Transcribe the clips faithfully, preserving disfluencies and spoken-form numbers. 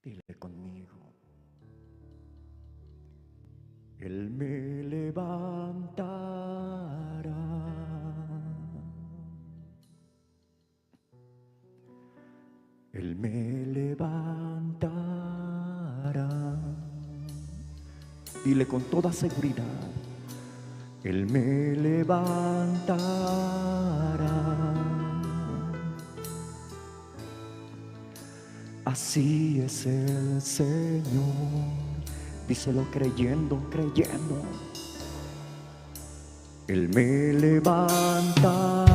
Dile conmigo. Él me levantará. Él me levantará. Dile con toda seguridad. Él me levantará. Así es el Señor. Díselo creyendo, creyendo. Él me levantará.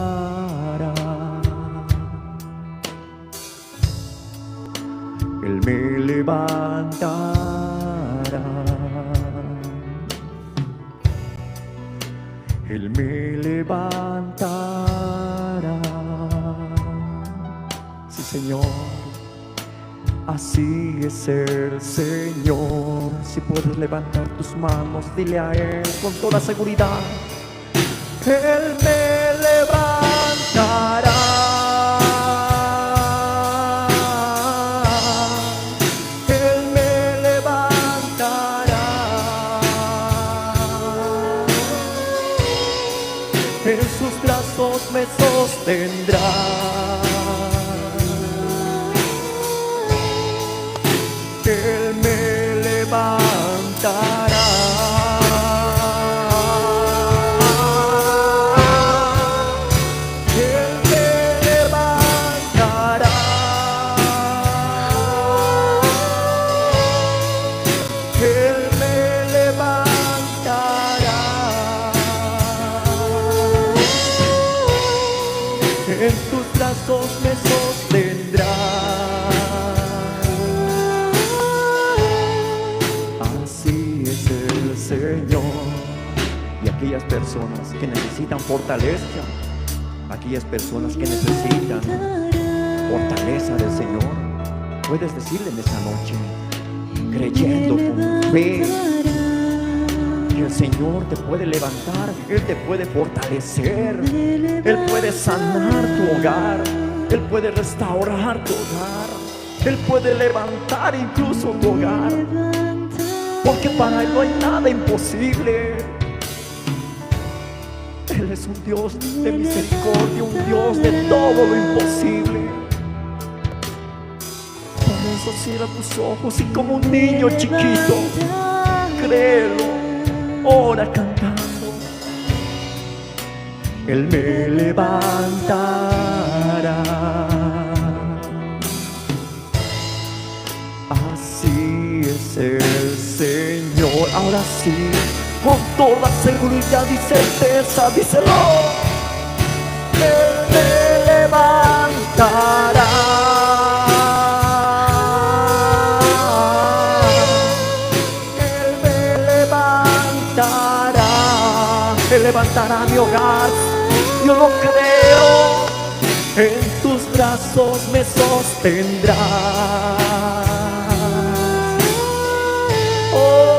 Él me levantará. Él me levantará. Sí, Señor. Así es el Señor. Si puedes levantar tus manos, dile a Él con toda seguridad. Él me levantará. Él me levantará. En sus brazos me sostendrá. Él me levantará. Él me levantará. Él me levantará. En tus brazos me sostendrá. Así es el Señor. Y aquellas personas que necesitan fortaleza, aquellas personas que necesitan fortaleza del Señor, puedes decirle en esta noche, creyendo con fe, que el Señor te puede levantar, Él te puede fortalecer, Él puede sanar tu hogar, Él puede restaurar tu hogar, Él puede levantar incluso tu hogar, porque para Él no hay nada imposible. Él es un Dios de misericordia, un Dios de todo lo imposible. Por eso cierra tus ojos y como un niño chiquito, créelo, ora cantando. Él me levantará. Así es el Señor. Ahora sí, con toda seguridad y certeza, díselo. Él me levantará. Él me levantará. Él levantará mi hogar. Yo lo creo. En tus brazos me sostendrás. Oh,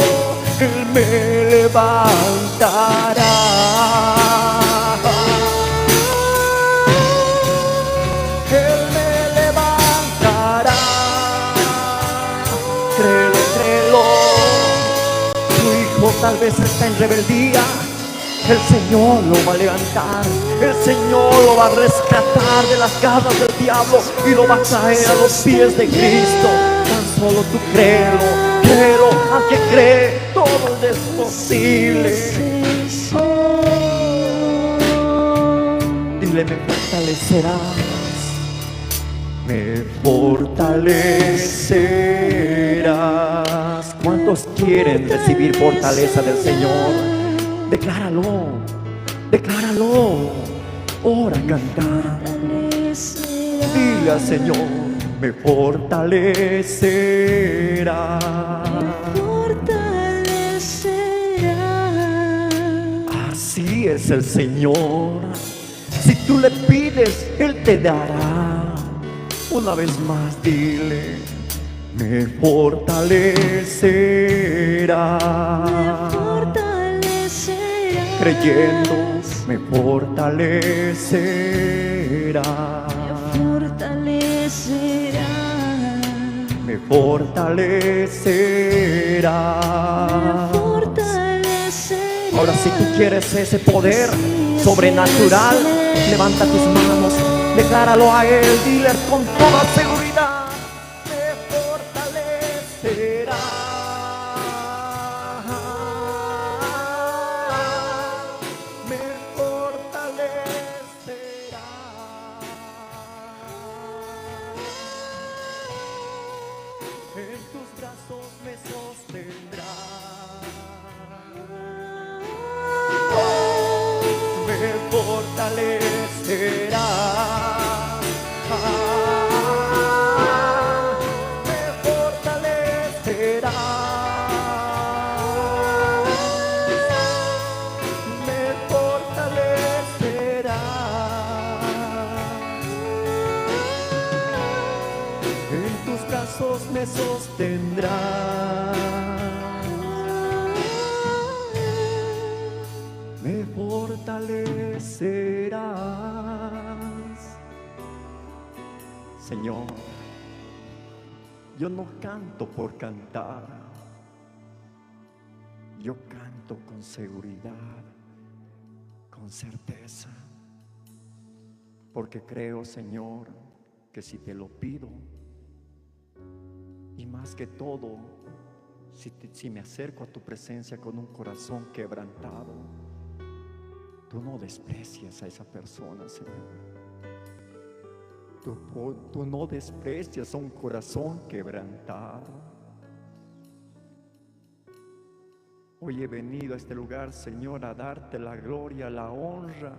Él me levantará. Él me levantará. Créelo, créelo. Tu hijo tal vez está en rebeldía. El Señor lo va a levantar. El Señor lo va a rescatar de las garras del diablo y lo va a traer a los pies de Cristo. Tan solo tú créelo, créelo. Al que cree, todo es posible. Dile, me fortalecerás. Me fortalecerás. ¿Cuántos quieren recibir fortaleza del Señor? Decláralo, decláralo. Ora a cantar. Dile al Señor, me fortalecerás. Así es el Señor. Si tú le pides, Él te dará. Una vez más, dile, me fortalecerá. Creyendo, me fortalecerá. Me fortalecerás. Me fortalecerás. Ahora, si tú quieres ese poder sobrenatural, levanta tus manos, decláralo a Él, dile con toda seguridad: me fortalecerás. Me fortalecerás. En tus brazos me sostendrás. Me fortalecerás. Me fortalecerás. Me fortalecerás. En tus brazos me sostendrás. Me fortalecerás. Señor, yo no canto por cantar. Yo canto con seguridad, con certeza, porque creo, Señor, que si te lo pido, y más que todo, si te, si me acerco a tu presencia con un corazón quebrantado, tú no desprecias a esa persona, Señor. Tú, tú no desprecias a un corazón quebrantado. Hoy he venido a este lugar, Señor, a darte la gloria, la honra.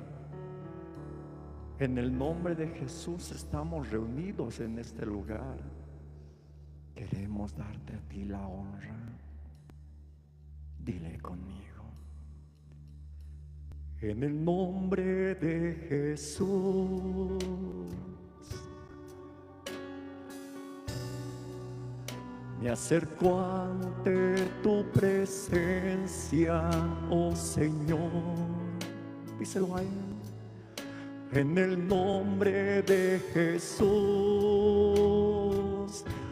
En el nombre de Jesús estamos reunidos en este lugar. Queremos darte a ti la honra. Dile conmigo. En el nombre de Jesús. Me acerco ante tu presencia, oh Señor. Díselo a Él. En el nombre de Jesús,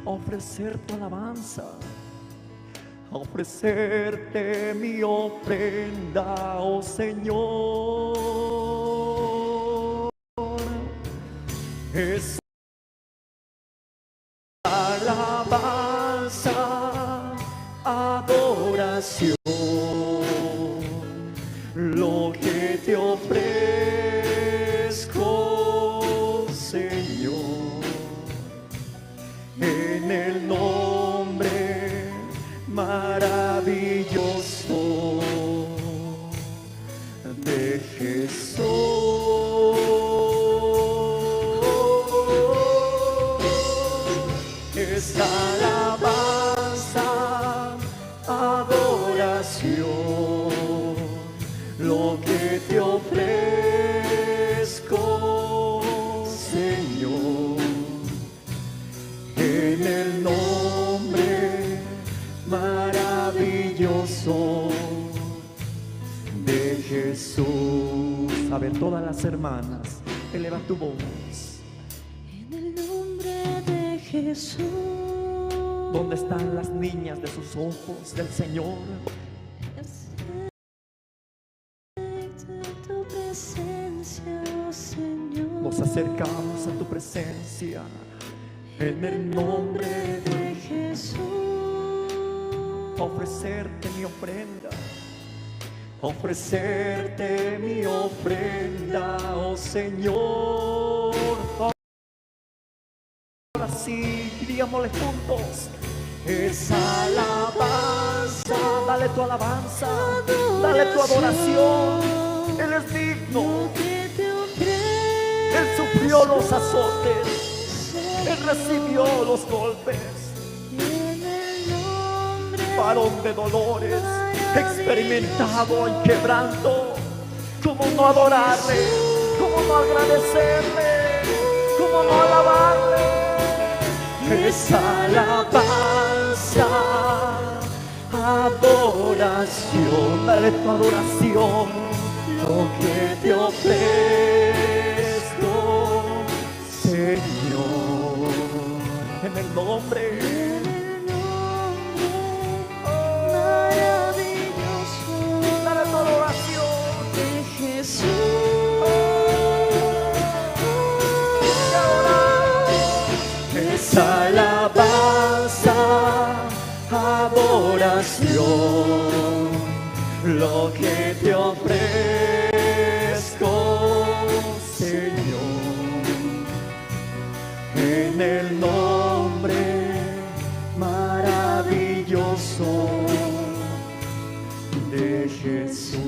a ofrecer tu alabanza, a ofrecerte mi ofrenda, oh Señor. Es alabanza, adoración, lo que te ofrezco, Señor, en el nombre maravilloso de Jesús. Es alabanza, adoración, lo que te ofrezco, Señor, en el nombre maravilloso de Jesús. A ver, todas las hermanas, eleva tu voz. En el nombre de Jesús. ¿Dónde están las niñas de sus ojos del Señor? Tu presencia, oh Señor. Nos acercamos a tu presencia en el nombre de Jesús. Ofrecerte mi ofrenda, ofrecerte mi ofrenda, oh Señor. Ahora sí, digámosle juntos. Esa alabanza, dale tu alabanza, dale tu adoración. Él es digno. Él sufrió los azotes, Él recibió los golpes. Varón de dolores, experimentado en quebranto. ¿Cómo no adorarle? ¿Cómo no agradecerle? ¿Cómo no alabarle? Esa alabanza, adoración, dale tu adoración, lo que te ofrezco, Señor, en el nombre Oración, lo que te ofrezco, Señor, en el nombre maravilloso de Jesús.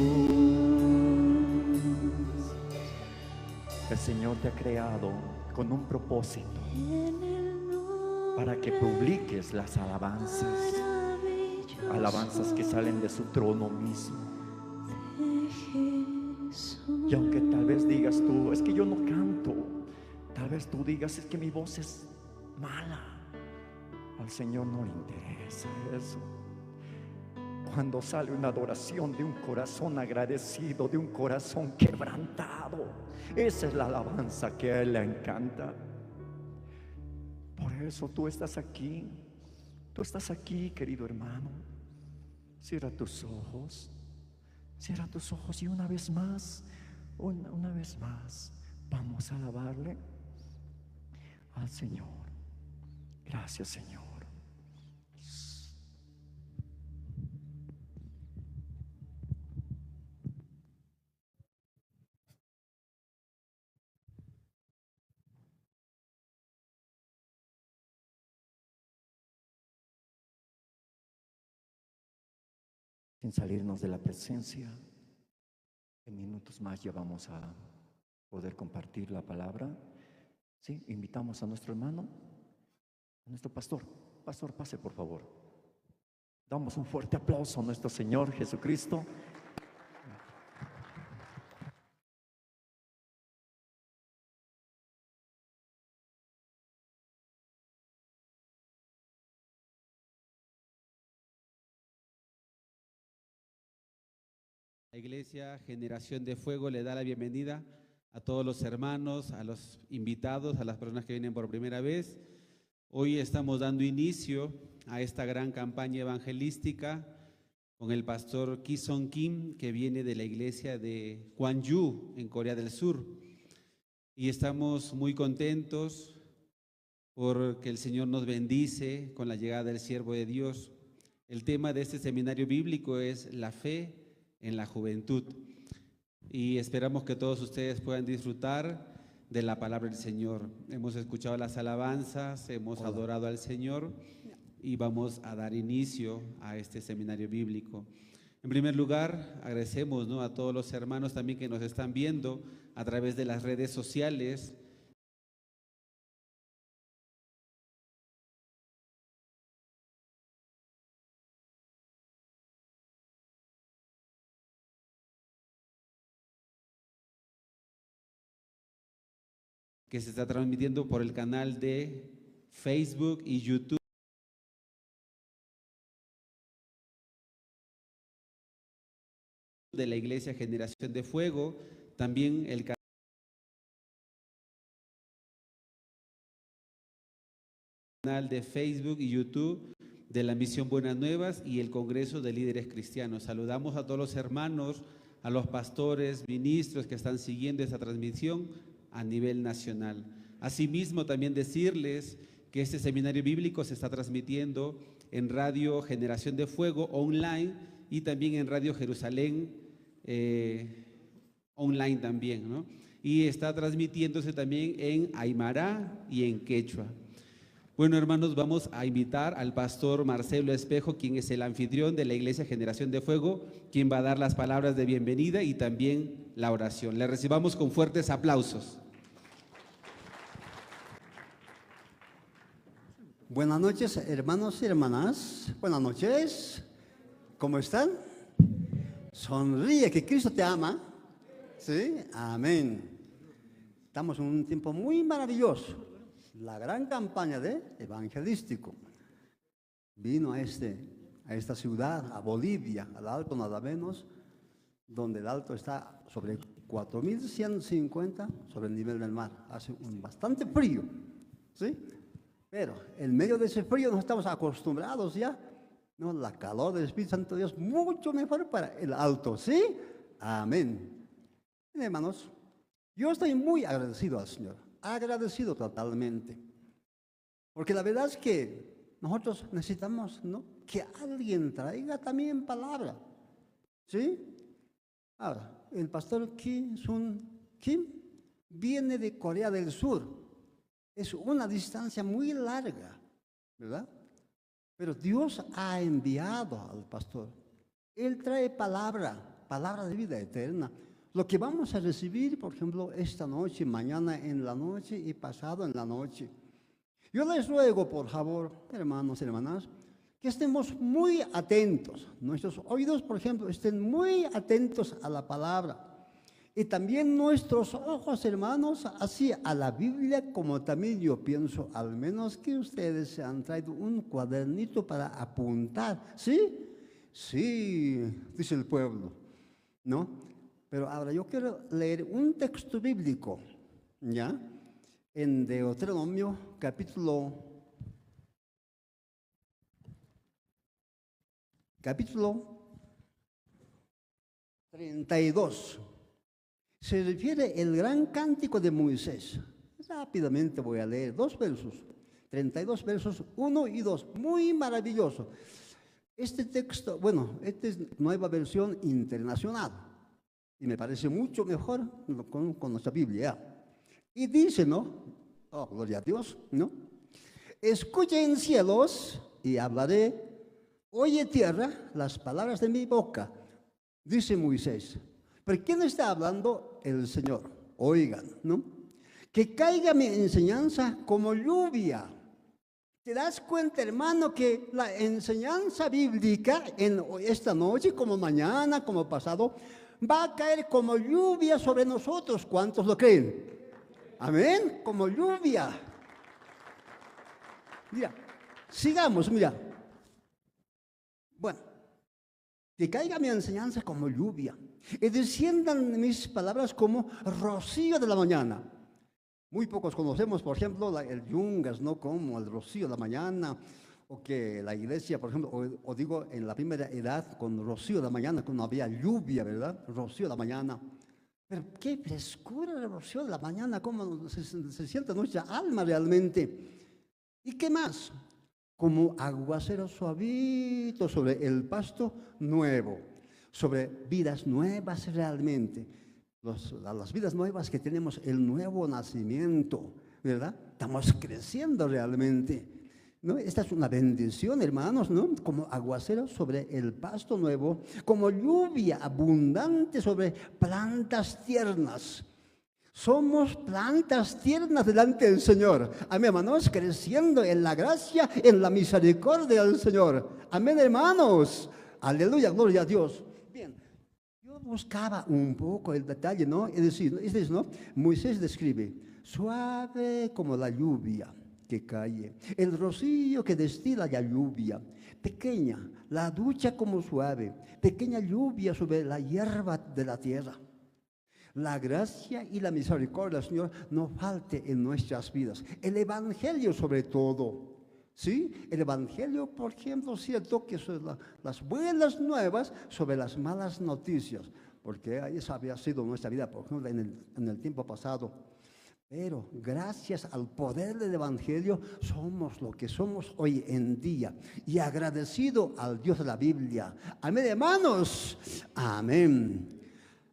El Señor te ha creado con un propósito para que publiques las alabanzas, alabanzas que salen de su trono mismo. Y aunque tal vez digas tú, es que yo no canto, tal vez tú digas, es que mi voz es mala. Al Señor no le interesa eso. Cuando sale una adoración de un corazón agradecido, de un corazón quebrantado, esa es la alabanza que a Él le encanta. Por eso tú estás aquí, tú estás aquí, querido hermano. Cierra tus ojos, cierra tus ojos y una vez más, una, una vez más, vamos a alabarle al Señor. Gracias, Señor. Sin salirnos de la presencia, en minutos más ya vamos a poder compartir la palabra. Sí, invitamos a nuestro hermano, a nuestro pastor. Pastor, pase, por favor. Damos un fuerte aplauso a nuestro Señor Jesucristo. La Iglesia Generación de Fuego le da la bienvenida a todos los hermanos, a los invitados, a las personas que vienen por primera vez. Hoy estamos dando inicio a esta gran campaña evangelística con el pastor Kison Kim, que viene de la iglesia de Gwangju, en Corea del Sur. Y estamos muy contentos porque el Señor nos bendice con la llegada del siervo de Dios. El tema de este seminario bíblico es la fe en la juventud. Y esperamos que todos ustedes puedan disfrutar de la palabra del Señor. Hemos escuchado las alabanzas, hemos Hola. adorado al Señor y vamos a dar inicio a este seminario bíblico. En primer lugar, agradecemos, ¿no?, a todos los hermanos también que nos están viendo a través de las redes sociales. Que se está transmitiendo por el canal de Facebook y YouTube de la Iglesia Generación de Fuego, también el canal de Facebook y YouTube de la Misión Buenas Nuevas y el Congreso de Líderes Cristianos. Saludamos a todos los hermanos, a los pastores, ministros que están siguiendo esta transmisión a nivel nacional. Asimismo, también decirles que este seminario bíblico se está transmitiendo en Radio Generación de Fuego online y también en Radio Jerusalén, eh, online también, ¿no? Y está transmitiéndose también en aymara y en quechua. Bueno, hermanos, vamos a invitar al pastor Marcelo Espejo, quien es el anfitrión de la Iglesia Generación de Fuego, quien va a dar las palabras de bienvenida y también la oración. Le recibamos con fuertes aplausos. Buenas noches, hermanos y hermanas. Buenas noches. ¿Cómo están? Sonríe, que Cristo te ama. ¿Sí? Amén. Estamos en un tiempo muy maravilloso. La gran campaña de evangelístico vino a, este, a esta ciudad, a Bolivia, al Alto nada menos, donde el Alto está sobre cuatro mil ciento cincuenta sobre el nivel del mar. Hace un bastante frío, ¿sí? Pero en medio de ese frío no estamos acostumbrados ya, ¿no? La calor del Espíritu Santo de Dios, mucho mejor para el Alto, ¿sí? Amén. Bien, hermanos, yo estoy muy agradecido al Señor, agradecido totalmente. Porque la verdad es que Nosotros necesitamos, ¿no? Que alguien traiga también palabra. ¿Sí? Ahora, el pastor Kim Sun Kim viene de Corea del Sur. Es una distancia muy larga, ¿verdad? Pero Dios ha enviado al pastor. Él trae palabra, palabra de vida eterna. Lo que vamos a recibir, por ejemplo, esta noche, mañana en la noche y pasado en la noche. Yo les ruego, por favor, hermanos, hermanas, que estemos muy atentos. Nuestros oídos, por ejemplo, estén muy atentos a la palabra. Y también nuestros ojos, hermanos, así a la Biblia, como también yo pienso, al menos que ustedes se han traído un cuadernito para apuntar. ¿Sí? Sí, dice el pueblo, ¿no? Pero ahora yo quiero leer un texto bíblico, ¿ya? En Deuteronomio, capítulo, capítulo treinta y dos. Se refiere el gran cántico de Moisés. Rápidamente voy a leer dos versos, treinta y dos versos, uno y dos. Muy maravilloso. Este texto, bueno, esta es nueva versión internacional. Y me parece mucho mejor con, con nuestra Biblia. Y dice, ¿no? Oh, gloria a Dios, ¿no? Escuchen, cielos, y hablaré. Oye, tierra, las palabras de mi boca, dice Moisés. ¿Pero quién está hablando? El Señor. Oigan, ¿no? Que caiga mi enseñanza como lluvia. ¿Te das cuenta, hermano, que la enseñanza bíblica en esta noche, como mañana, como pasado, va a caer como lluvia sobre nosotros? ¿Cuántos lo creen? Amén, como lluvia. Mira, sigamos, mira. Bueno, que caiga mi enseñanza como lluvia, y desciendan mis palabras como rocío de la mañana. Muy pocos conocemos, por ejemplo, la, el Yungas, ¿no? Como el rocío de la mañana, o que la iglesia, por ejemplo, o, o digo, en la primera edad, con rocío de la mañana, cuando había lluvia, ¿verdad? Rocío de la mañana. Pero qué frescura el rocío de la mañana, cómo se, se siente nuestra alma realmente. ¿Y qué más? Como aguacero suavito sobre el pasto nuevo, sobre vidas nuevas realmente. Los, la, las vidas nuevas que tenemos, el nuevo nacimiento, ¿verdad? Estamos creciendo realmente, ¿no? Esta es una bendición, hermanos, ¿no? Como aguacero sobre el pasto nuevo, como lluvia abundante sobre plantas tiernas. Somos plantas tiernas delante del Señor. Amén, hermanos, creciendo en la gracia, en la misericordia del Señor. Amén, hermanos. Aleluya, gloria a Dios. Bien, yo buscaba un poco el detalle, ¿no? Es decir, es decir, ¿no? Moisés describe, suave como la lluvia que cae, el rocío que destila la lluvia, pequeña, la ducha como suave, pequeña lluvia sobre la hierba de la tierra. La gracia y la misericordia del Señor no falte en nuestras vidas. El evangelio sobre todo. ¿Sí? El evangelio, por ejemplo, cierto que son la, las buenas nuevas sobre las malas noticias, porque esa había sido nuestra vida, por ejemplo, en el, en el tiempo pasado. Pero gracias al poder del evangelio somos lo que somos hoy en día. Y agradecido al Dios de la Biblia. Amén, hermanos. Amén.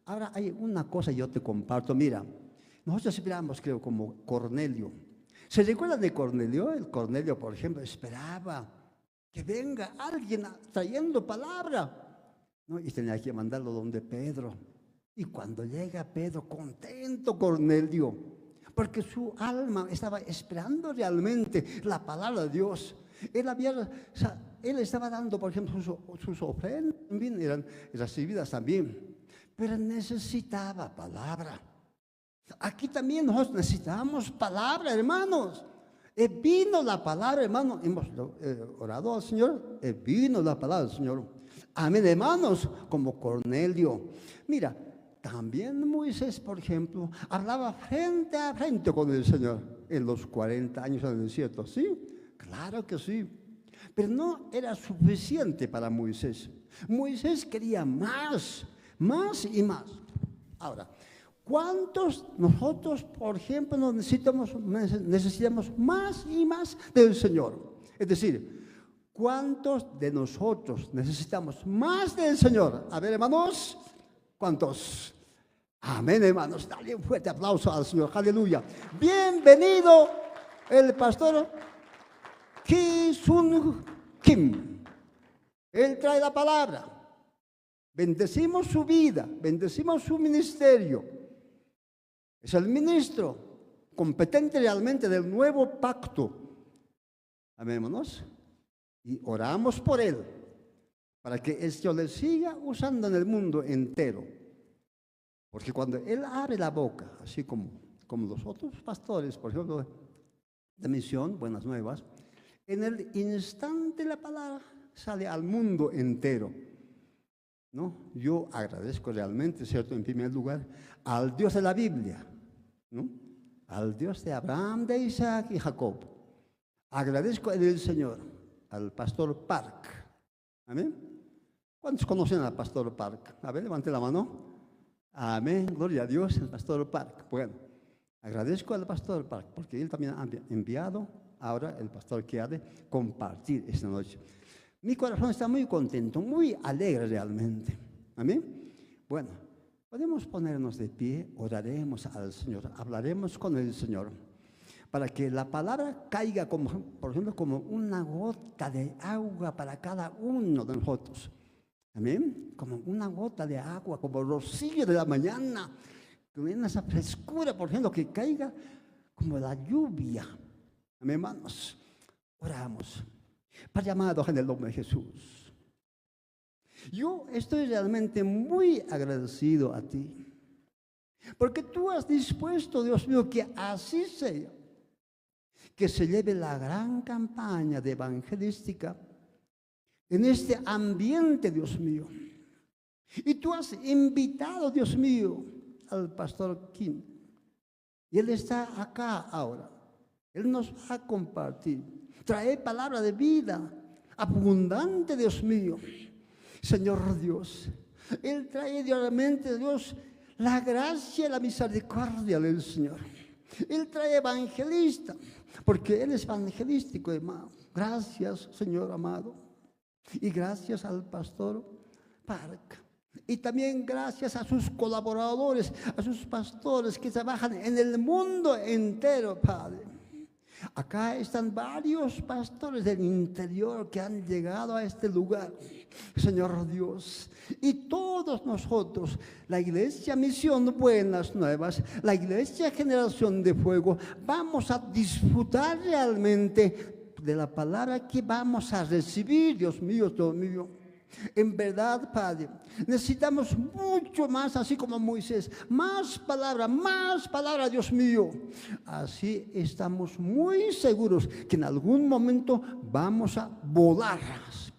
Ahora hay una cosa yo te comparto. Mira, nosotros esperamos, creo, como Cornelio. ¿Se recuerdan de Cornelio? El Cornelio, por ejemplo, esperaba que venga alguien a- trayendo palabra, ¿no? Y tenía que mandarlo donde Pedro. Y cuando llega Pedro, contento Cornelio, porque su alma estaba esperando realmente la palabra de Dios. Él había, o sea, él estaba dando, por ejemplo, sus, sus ofrendas, también eran recibidas también, pero necesitaba palabra. Aquí también nosotros necesitamos palabra, hermanos. Eh, vino la palabra, hermano. Hemos eh, orado al Señor, eh, vino la palabra del Señor. Amén, hermanos, como Cornelio. Mira, también Moisés, por ejemplo, hablaba frente a frente con el Señor en los cuarenta años en el desierto, ¿sí? Claro que sí. Pero no era suficiente para Moisés. Moisés quería más, más y más. Ahora, ¿cuántos nosotros, por ejemplo, nos necesitamos, necesitamos más y más del Señor? Es decir, ¿Cuántos de nosotros necesitamos más del Señor? A ver, hermanos, ¿cuántos? Amén, hermanos. Dale un fuerte aplauso al Señor. Aleluya. Bienvenido el pastor Ki Sun Kim. Él trae la palabra. Bendecimos su vida, bendecimos su ministerio. Es el ministro competente realmente del nuevo pacto. Amén, hermanos. Y oramos por él, para que el Señor le siga usando en el mundo entero. Porque cuando él abre la boca, así como, como los otros pastores, por ejemplo, de misión, buenas nuevas, en el instante la palabra sale al mundo entero, ¿no? Yo agradezco realmente, ¿cierto? En primer lugar, al Dios de la Biblia, ¿no? Al Dios de Abraham, de Isaac y Jacob. Agradezco en el Señor, al pastor Park. Amén. ¿Cuántos conocen al pastor Park? A ver, levante la mano. Amén. Gloria a Dios, el pastor Park. Bueno, agradezco al pastor Park porque él también ha enviado ahora el pastor que ha de compartir esta noche. Mi corazón está muy contento, muy alegre realmente. Amén. Bueno, podemos ponernos de pie, oraremos al Señor, hablaremos con el Señor, para que la palabra caiga como, por ejemplo, como una gota de agua para cada uno de nosotros. Amén. Como una gota de agua, como rocío de la mañana, con esa frescura, por ejemplo, que caiga como la lluvia. Amén, hermanos. Oramos. Padre amado, en el nombre de Jesús. Yo estoy realmente muy agradecido a ti. Porque tú has dispuesto, Dios mío, que así sea. Que se lleve la gran campaña de evangelística en este ambiente, Dios mío. Y tú has invitado, Dios mío, al pastor Kim. Y él está acá ahora. Él nos va a compartir. Trae palabra de vida abundante, Dios mío. Señor Dios, él trae diariamente, Dios, la gracia y la misericordia del Señor. Él trae evangelista, porque él es evangelístico, hermano. Gracias, Señor amado. Y gracias al pastor Park. Y también gracias a sus colaboradores, a sus pastores que trabajan en el mundo entero, Padre. Acá están varios pastores del interior que han llegado a este lugar, Señor Dios. Y todos nosotros, la iglesia Misión Buenas Nuevas, la iglesia Generación de Fuego, vamos a disfrutar realmente de la palabra que vamos a recibir, Dios mío, Dios mío. En verdad, Padre, necesitamos mucho más, así como Moisés, más palabra, más palabra, Dios mío. Así estamos muy seguros que en algún momento vamos a volar.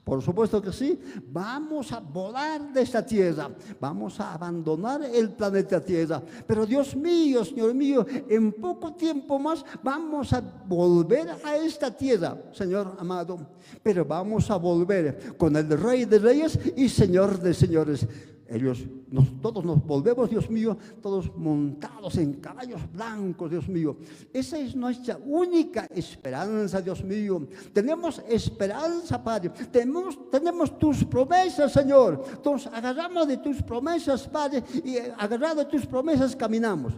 Por supuesto que sí, vamos a volar de esta tierra, vamos a abandonar el planeta Tierra. Pero Dios mío, Señor mío, en poco tiempo más vamos a volver a esta tierra, Señor amado. Pero vamos a volver con el Rey de Reyes y Señor de Señores. Ellos, nos- todos nos volvemos, Dios mío, todos montados en caballos blancos, Dios mío. Esa es nuestra única esperanza, Dios mío. Tenemos esperanza, Padre. Tenemos, tenemos tus promesas, Señor. Nos agarramos de tus promesas, Padre, y agarrado de tus promesas caminamos.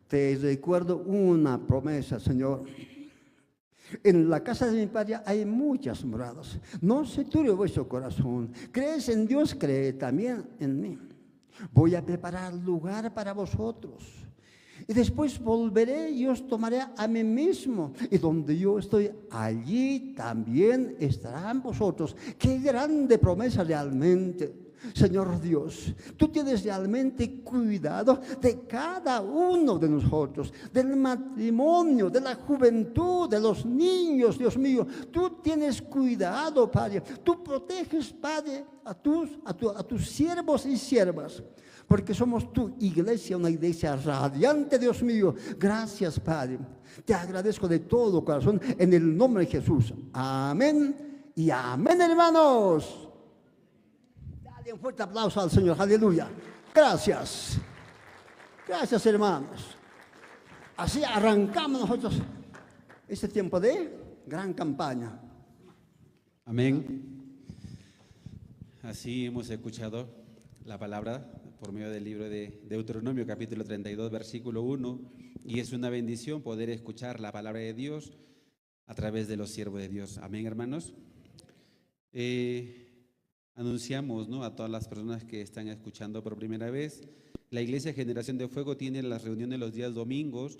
Te recuerdo una promesa, Señor. En la casa de mi Padre hay muchas moradas. No se turbe vuestro corazón. Crees en Dios, cree también en mí. Voy a preparar lugar para vosotros. Y después volveré y os tomaré a mí mismo. Y donde yo estoy, allí también estarán vosotros. Qué grande promesa realmente. Señor Dios, tú tienes realmente cuidado de cada uno de nosotros, del matrimonio, de la juventud, de los niños, Dios mío. Tú tienes cuidado, Padre. Tú proteges, Padre, a tus, a tu- a tus siervos y siervas. Porque somos tu iglesia, una iglesia radiante, Dios mío. Gracias, Padre. Te agradezco de todo corazón en el nombre de Jesús. Amén y amén, hermanos. Dale un fuerte aplauso al Señor. Aleluya. Gracias. Gracias, hermanos. Así arrancamos nosotros este tiempo de gran campaña. Amén. Así hemos escuchado la palabra por medio del libro de Deuteronomio, capítulo treinta y dos, versículo uno, y es una bendición poder escuchar la palabra de Dios a través de los siervos de Dios. Amén, hermanos. Eh, anunciamos, ¿no?, a todas las personas que están escuchando por primera vez, la Iglesia Generación de Fuego tiene las reuniones los días domingos,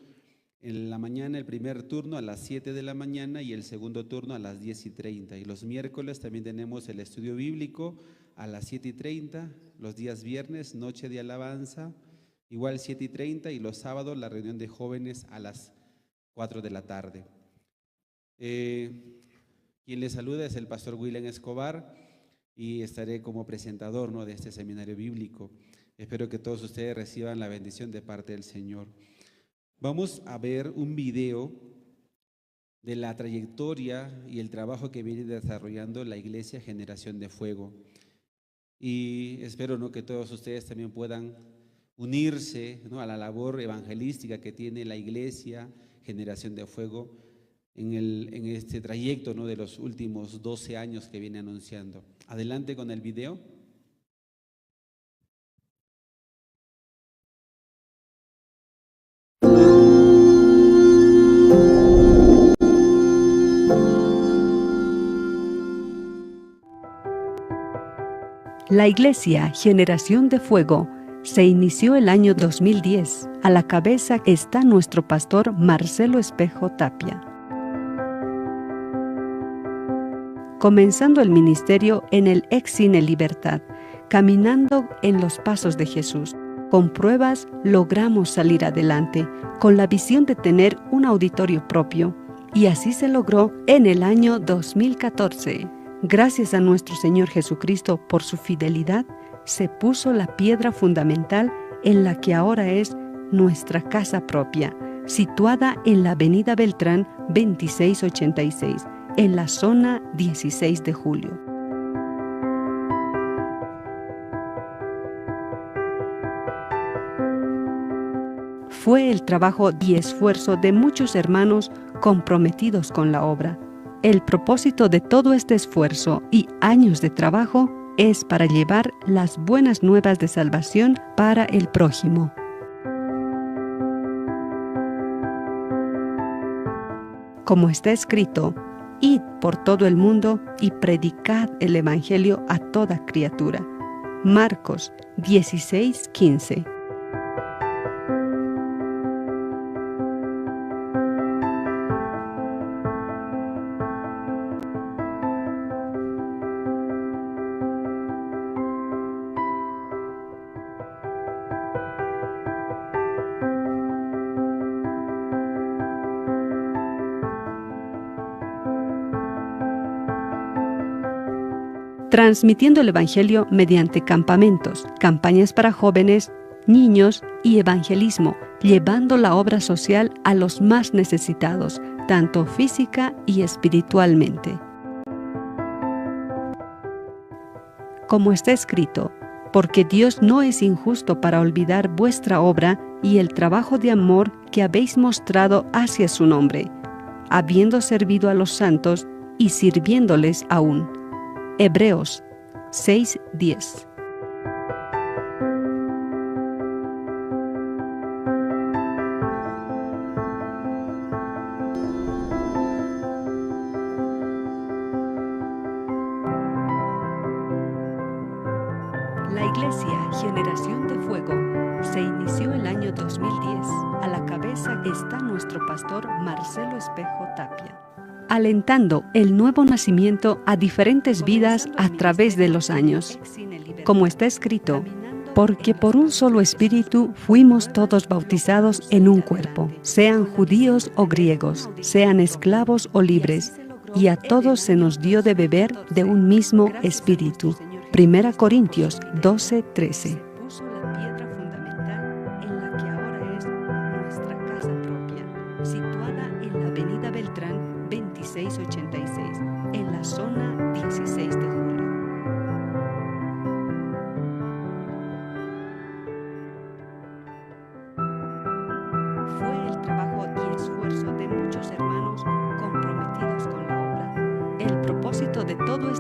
en la mañana el primer turno a las siete de la mañana y el segundo turno a las diez y treinta. Y los miércoles también tenemos el estudio bíblico a las siete y treinta, los días viernes, noche de alabanza, igual siete y treinta, y los sábados la reunión de jóvenes a las cuatro de la tarde. Eh, quien les saluda es el pastor William Escobar y estaré como presentador, ¿no?, de este seminario bíblico. Espero que todos ustedes reciban la bendición de parte del Señor. Vamos a ver un video de la trayectoria y el trabajo que viene desarrollando la Iglesia Generación de Fuego. Y espero, ¿no?, que todos ustedes también puedan unirse, ¿no?, a la labor evangelística que tiene la Iglesia Generación de Fuego en el, en este trayecto, ¿no?, de los últimos doce años que viene anunciando. Adelante con el video. La Iglesia Generación de Fuego se inició el año dos mil diez. A la cabeza está nuestro pastor Marcelo Espejo Tapia. Comenzando el ministerio en el ex Cine Libertad, caminando en los pasos de Jesús, con pruebas logramos salir adelante, con la visión de tener un auditorio propio, y así se logró en el año dos mil catorce. Gracias a nuestro Señor Jesucristo por su fidelidad, se puso la piedra fundamental en la que ahora es nuestra casa propia, situada en la avenida Beltrán veintiséis ochenta y seis, en la zona dieciséis de Julio. Fue el trabajo y esfuerzo de muchos hermanos comprometidos con la obra. El propósito de todo este esfuerzo y años de trabajo es para llevar las buenas nuevas de salvación para el prójimo. Como está escrito: "Id por todo el mundo y predicad el evangelio a toda criatura". Marcos dieciséis quince. Transmitiendo el evangelio mediante campamentos, campañas para jóvenes, niños y evangelismo, llevando la obra social a los más necesitados, tanto física y espiritualmente. Como está escrito: "Porque Dios no es injusto para olvidar vuestra obra y el trabajo de amor que habéis mostrado hacia su nombre, habiendo servido a los santos y sirviéndoles aún". Hebreos seis diez. La Iglesia Generación de Fuego se inició el año dos mil diez. A la cabeza está nuestro pastor Marcelo Espejo Tapia, alentando el nuevo nacimiento a diferentes vidas a través de los años. Como está escrito: "Porque por un solo espíritu fuimos todos bautizados en un cuerpo, sean judíos o griegos, sean esclavos o libres, y a todos se nos dio de beber de un mismo espíritu". Primera Corintios doce trece. Puso la piedra fundamental en la que ahora es nuestra casa propia, situada en la avenida Beltrán veintiséis ochenta y seis, en la zona dieciséis de Julio. Fue el trabajo y esfuerzo de muchos hermanos comprometidos con la obra. El propósito de todo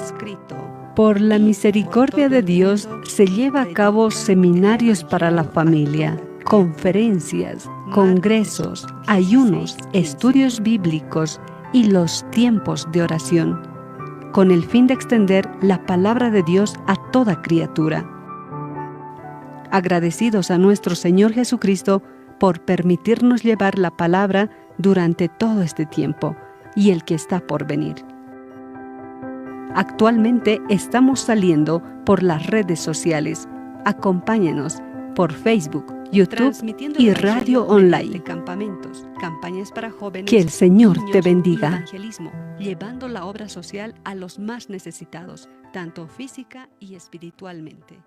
escrito. Por la misericordia de Dios se lleva a cabo seminarios para la familia, conferencias, congresos, ayunos, estudios bíblicos y los tiempos de oración, con el fin de extender la palabra de Dios a toda criatura. Agradecidos a nuestro Señor Jesucristo por permitirnos llevar la palabra durante todo este tiempo y el que está por venir. Actualmente estamos saliendo por las redes sociales. Acompáñenos por Facebook, YouTube y Radio Online. Que el Señor te bendiga. Llevando la obra social a los más necesitados, tanto física y espiritualmente.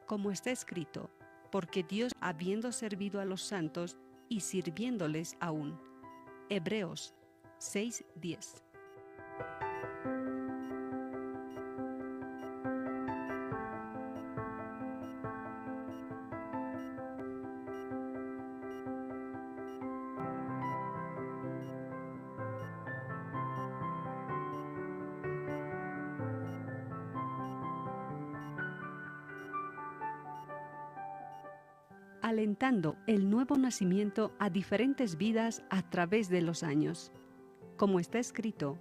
Como está escrito, porque Dios, habiendo servido a los santos y sirviéndoles aún. Hebreos seis diez. Alentando el nuevo nacimiento a diferentes vidas a través de los años. Como está escrito,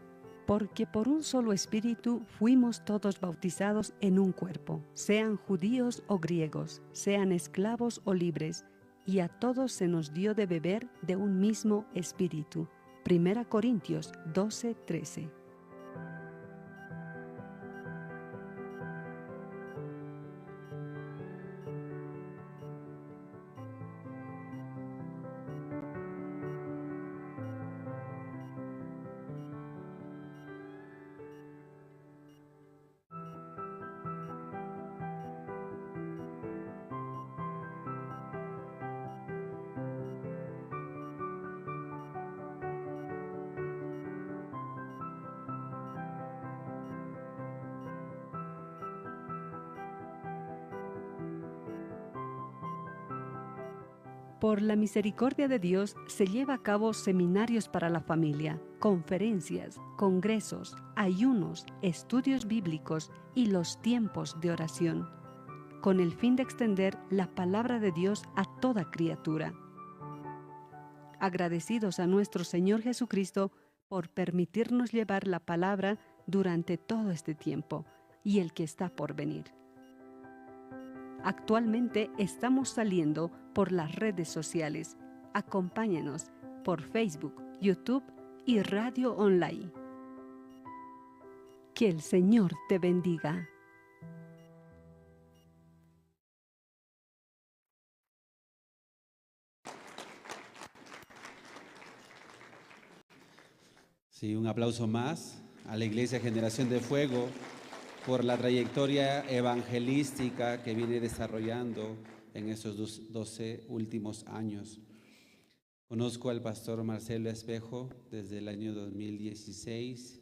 porque por un solo espíritu fuimos todos bautizados en un cuerpo, sean judíos o griegos, sean esclavos o libres, y a todos se nos dio de beber de un mismo espíritu. Primera Corintios doce trece. Por la misericordia de Dios se lleva a cabo seminarios para la familia, conferencias, congresos, ayunos, estudios bíblicos y los tiempos de oración, con el fin de extender la palabra de Dios a toda criatura. Agradecidos a nuestro Señor Jesucristo por permitirnos llevar la palabra durante todo este tiempo y el que está por venir. Actualmente estamos saliendo por las redes sociales. Acompáñanos por Facebook, YouTube y Radio Online. Que el Señor te bendiga. Sí, un aplauso más a la Iglesia Generación de Fuego por la trayectoria evangelística que viene desarrollando en estos dos- doce últimos años. Conozco al pastor Marcelo Espejo desde el año dos mil dieciséis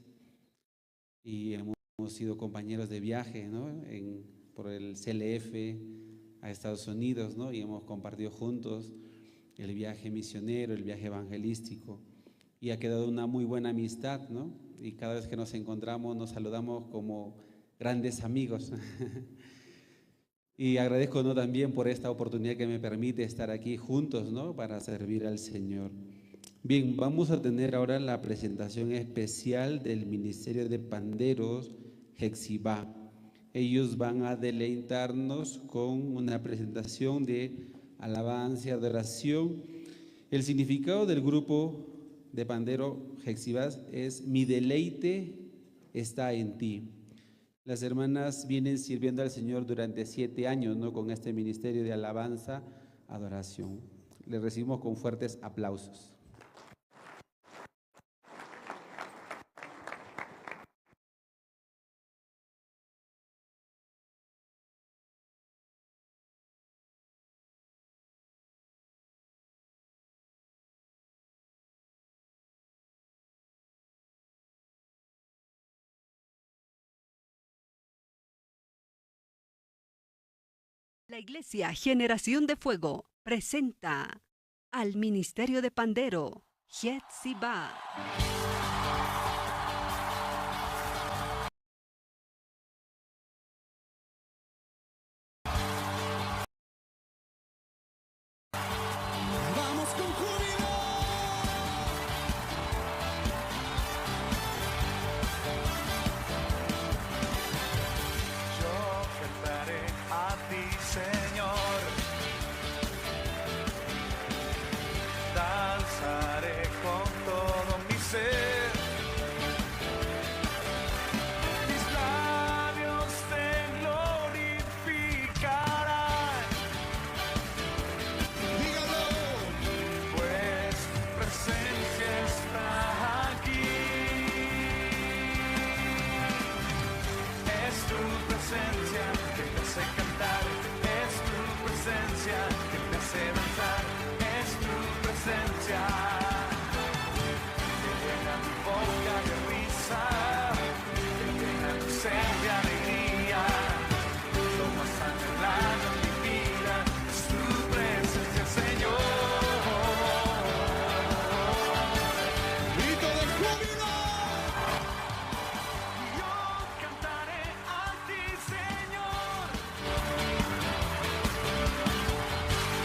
y hemos sido compañeros de viaje, ¿no? En, por el C L F a Estados Unidos, ¿no? Y hemos compartido juntos el viaje misionero, el viaje evangelístico. Y ha quedado una muy buena amistad, ¿no? Y cada vez que nos encontramos, nos saludamos como grandes amigos. Y agradezco, ¿no?, también por esta oportunidad que me permite estar aquí juntos, ¿no?, para servir al Señor. Bien, vamos a tener ahora la presentación especial del Ministerio de Panderos Hexibá. Ellos van a deleitarnos con una presentación de alabanza y adoración. El significado del grupo de pandero Hexibá es: "Mi deleite está en ti". Las hermanas vienen sirviendo al Señor durante siete años, ¿no?, con este ministerio de alabanza, adoración. Les recibimos con fuertes aplausos. La Iglesia Generación de Fuego presenta al Ministerio de Pandero, Hexibá. presencia que me hace cantar, es tu presencia que me hace danzar, es tu presencia que llena mi boca de risa, que llena mi ser de alegría. Lo más anhelado en mi vida es tu presencia, Señor. Grito de júbilo. Yo cantaré a ti, Señor.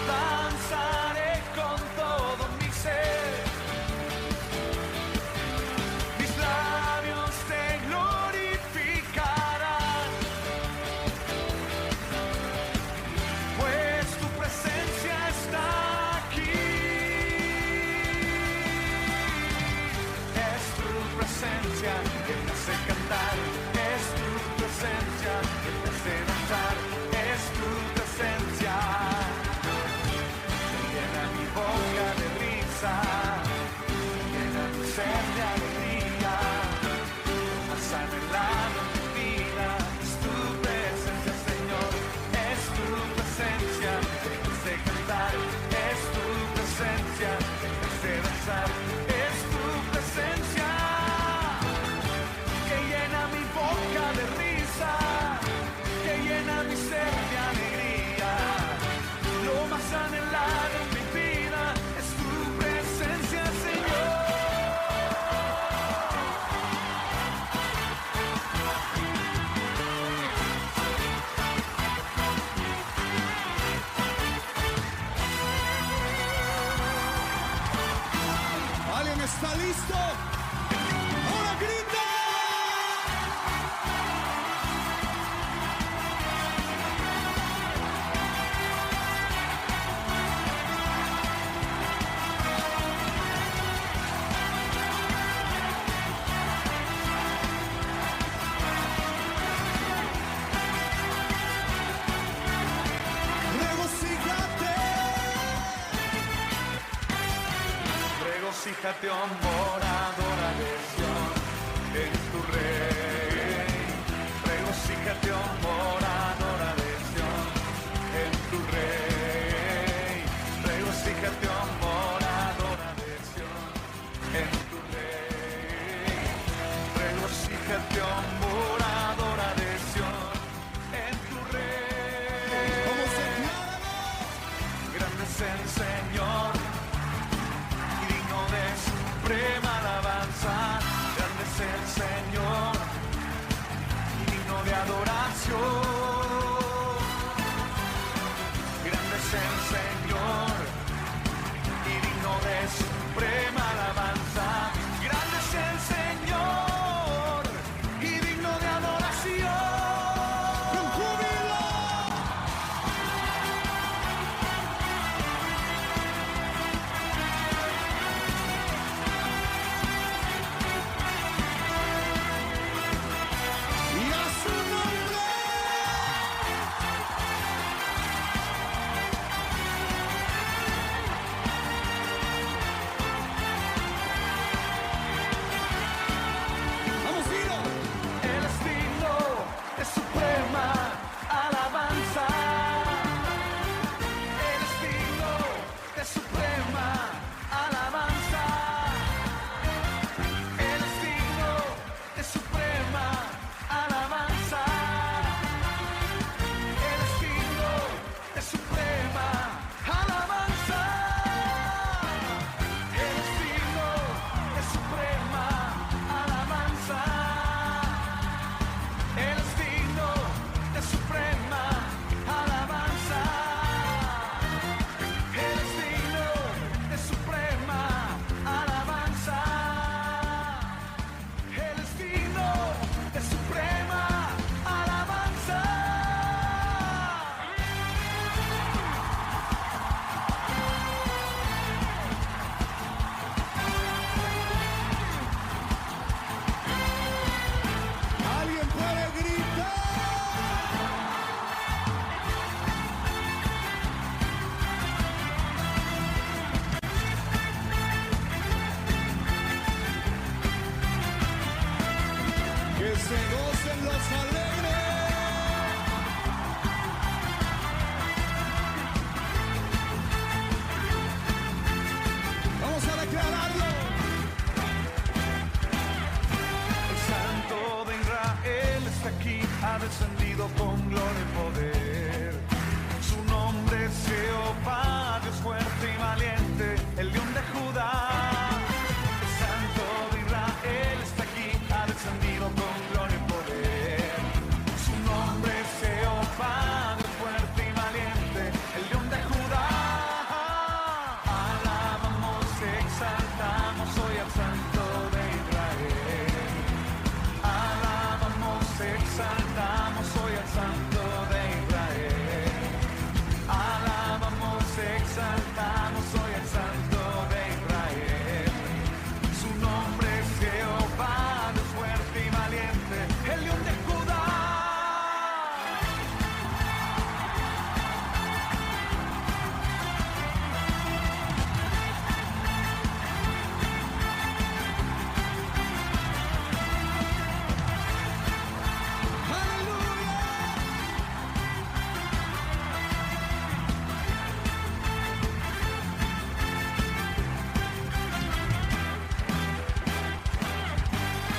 Danzaré con todo mi ser. Mis labios te glorificarán, pues tu presencia está aquí. Es tu presencia que me hace cantar, es tu presencia que me hace danzar, es tu presencia que llena mi boca de risa, que llena mi ser de alegría. Lo más anhelado en mi vida es tu presencia, Señor. Es tu presencia que me hace cantar, es tu presencia que me hace danzar, es tu presencia que llena mi boca de risa, que llena mi ser de alegría. Lo más anhelado en mi vida es tu presencia, Señor. ¿Alguien está listo? ¡Ahora grita! Regocíjate. Regocíjate, oh moradora de Sión, en tu Rey. Regocíjate, oh moradora de Sión, en tu Rey. Regocíjate, oh moradora de Sión, en tu Rey. Regocíjate, oh moradora de Sión, en tu Rey. Vamos a declararlo. Grande es el Señor y digno de su Ha descendido con gloria y poder. Su nombre es Jehová, Dios fuerte y valiente, el León de Judá. El Santo de Israel está aquí, ha descendido con gloria y poder. Su nombre es Jehová, Dios fuerte y valiente, el León de Judá. Alabamos, exaltamos hoy al Santo de Israel. Alabamos, exaltamos hoy al Santo de Israel. Alabamos, exaltamos hoy al Santo de Israel. Su nombre es Jehová, Dios fuerte y valiente, el León de Judá.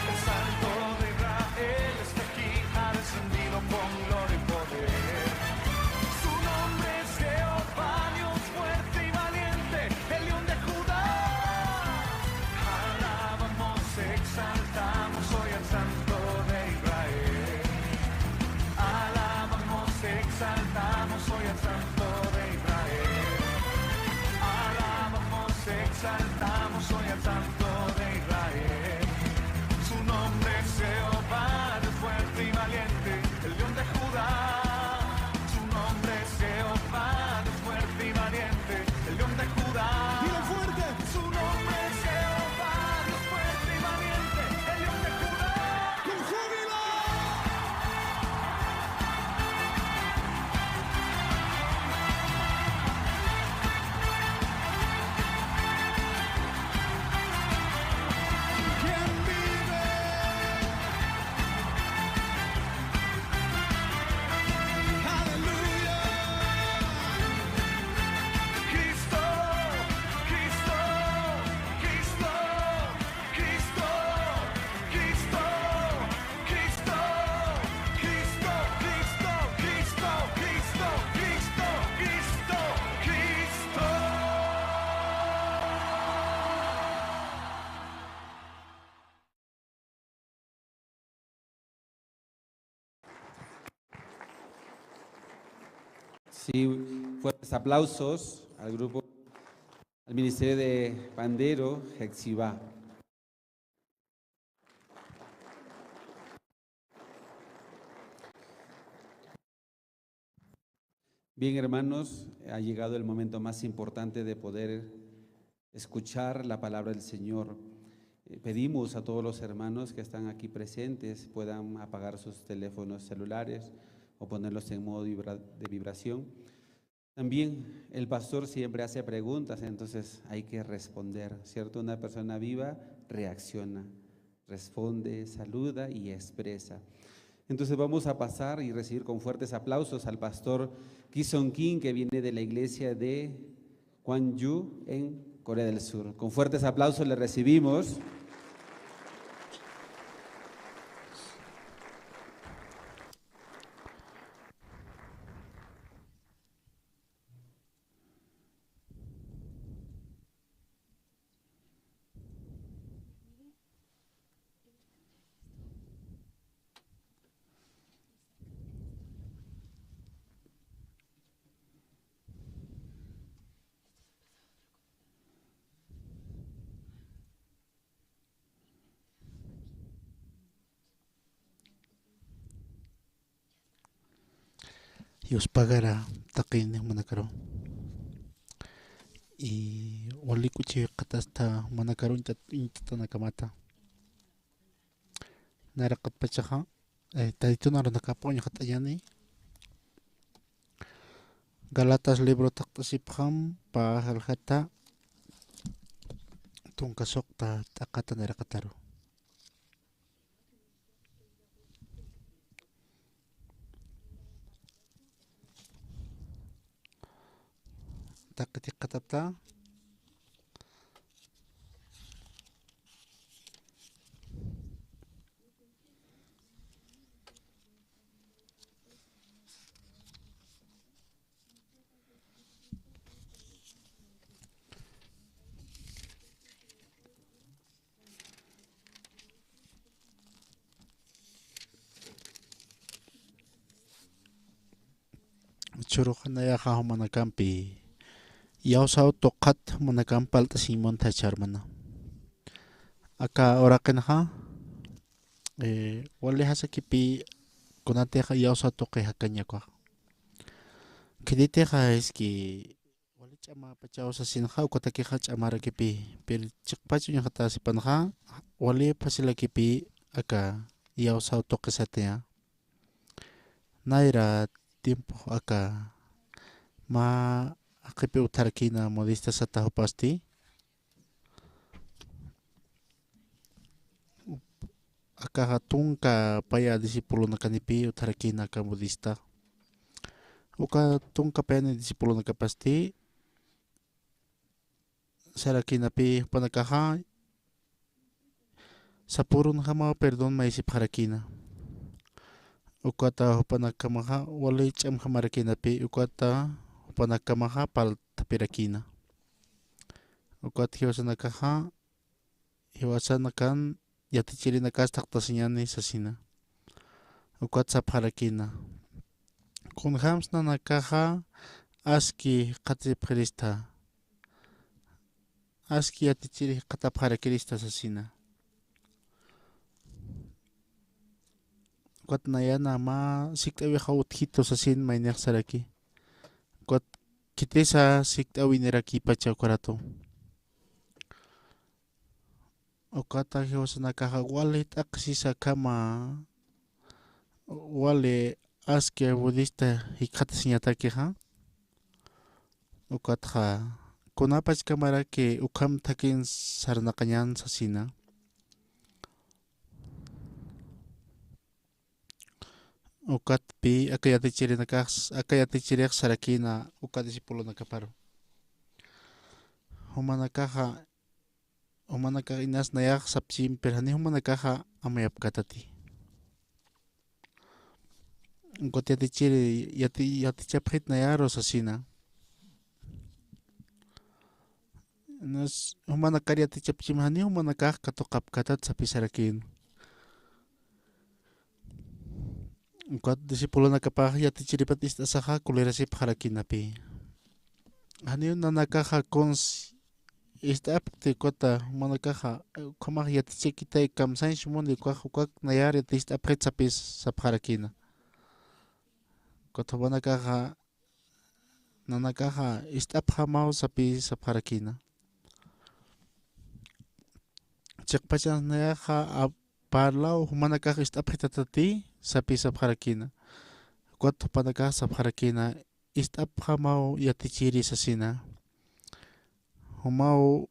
El Santo de Israel está aquí, ha descendido con gloria y poder. Su nombre es Jehová, Dios fuerte y valiente, el León de Judá. Alabamos, exaltamos hoy al Santo de Israel. Alabamos, exaltamos hoy al Santo de Israel. Alabamos, exaltamos hoy al Santo de Israel. Su nombre es Jehová, Dios fuerte y valiente, el León de Judá. Su nombre es Jehová, Dios fuerte y valiente, el León de Judá. Dilo fuerte. Su nombre es Jehová, Dios fuerte y valiente, el León de Judá. Con júbilo. ¿Quién vive? Aleluya. Cristo, Cristo, Cristo, Cristo, Cristo, Cristo, Cristo, Cristo, Cristo, Cristo, Cristo. Sí, fuertes aplausos al grupo, al Ministerio de Pandero, Hexibá. Bien, hermanos, ha llegado el momento más importante de poder escuchar la palabra del Señor. Eh, pedimos a todos los hermanos que están aquí presentes puedan apagar sus teléfonos celulares o ponerlos en modo vibra-, de vibración. También el pastor siempre hace preguntas, entonces hay que responder, ¿cierto? Una persona viva reacciona, responde, saluda y expresa. Entonces vamos a pasar y recibir con fuertes aplausos al pastor Kison Kim, que viene de la iglesia de Gwangju en Corea del Sur. Con fuertes aplausos le recibimos. Yuspagara taqini munakaru. Y wali k'uchi qatasta munakaru uñtat-, uñtatanakamata. Naraqatpachaxa, eh, taytun arunakapa uñxat'añani. Galatas libro taqt'asipxam, pä aljata, tunka suqta t'aqata naraqataru. Taqi jikxatapta. Churux nayaxa jumanakampi iyawsaw tuqat jumanakamp palt'asiñ muntha, jichha hermana. Aka uraqinxa, eh, wali jasakipï kunatixa iyawsaw tuqi jakañakuxa. Khititixa es que wali ch'amapachaw sasinxa, ukatakixa ch'amarakipï, pero chiqpach uñjatasipanxa, wali facilakipï aka iyawsaw tuqi satiya. Nayra tiempo aka mä jaqipï utjarakïna modista sata jupasti. Akaxa tunka paya discipulonakanipï utjarakïna aka modista. Uka tunka payani discipulonakapasti sarakïnapï jupanakaxa sapürunjamaw perdón mayisipxarakïna. Ukata jupanakkamaxa wali ch'amjamarakïnapï, ukata jupanakkamaxa parlt'apirakïna. Ukat jiwasanakaxa, jiwasanakan yatichirinakas thaqtasiñäni sasina. Ukat sapxarakïna: Kunjams nanakaxa aski jikxatasipxirista, aski yatichiri jikxatapxarakirista sasina. Ukat nayana mä sikt'äwixaw utjitu sasin maynix saraki. Ukat khitisa sikt'äwinirakïpacha ukaratu. Ukata jiwasanakaxa wali t'aqhisisa akhama, wali aski budista jikxatasiñatakixa. Ukatxa kunapachkamaraki ukham thakin sarnaqañän sasina. Ukatpï aka yatichirinakax, aka yatichirix sarakïna uka discipulonakaparu: Jumanakaxa, jumanakax inas nayax sapchimpi, pero jani jumanakaxa amuyapkatati. Ukat yatichiri, yati-, yatichapxit nayaru sasina. Inas jumanakar yatichapchim, jani jumanakax katuqapkatat sapï sarakïna. Ukat discipulonakapax yatichiripat ist'asaxa kulirasipxarakïnapï. Janiw nanakaxa kuns ist'apkti, ukata jumanakaxa, ukhamax yatichakitay, kamsañs muni, ukax ukak nayar yatist'apxit sapï sapxarakïna. Ukat jumanakaxa, nanakaxa ist'apxamaw sapï sapxarakïna. Chiqpachans nayaxa, a, parlaw, jumanakax ist'apxitatati sapï sapxarakïna. Ukat jupanakax sapxarakïna: Ist'apxamaw yatichiri sasina. Jumaw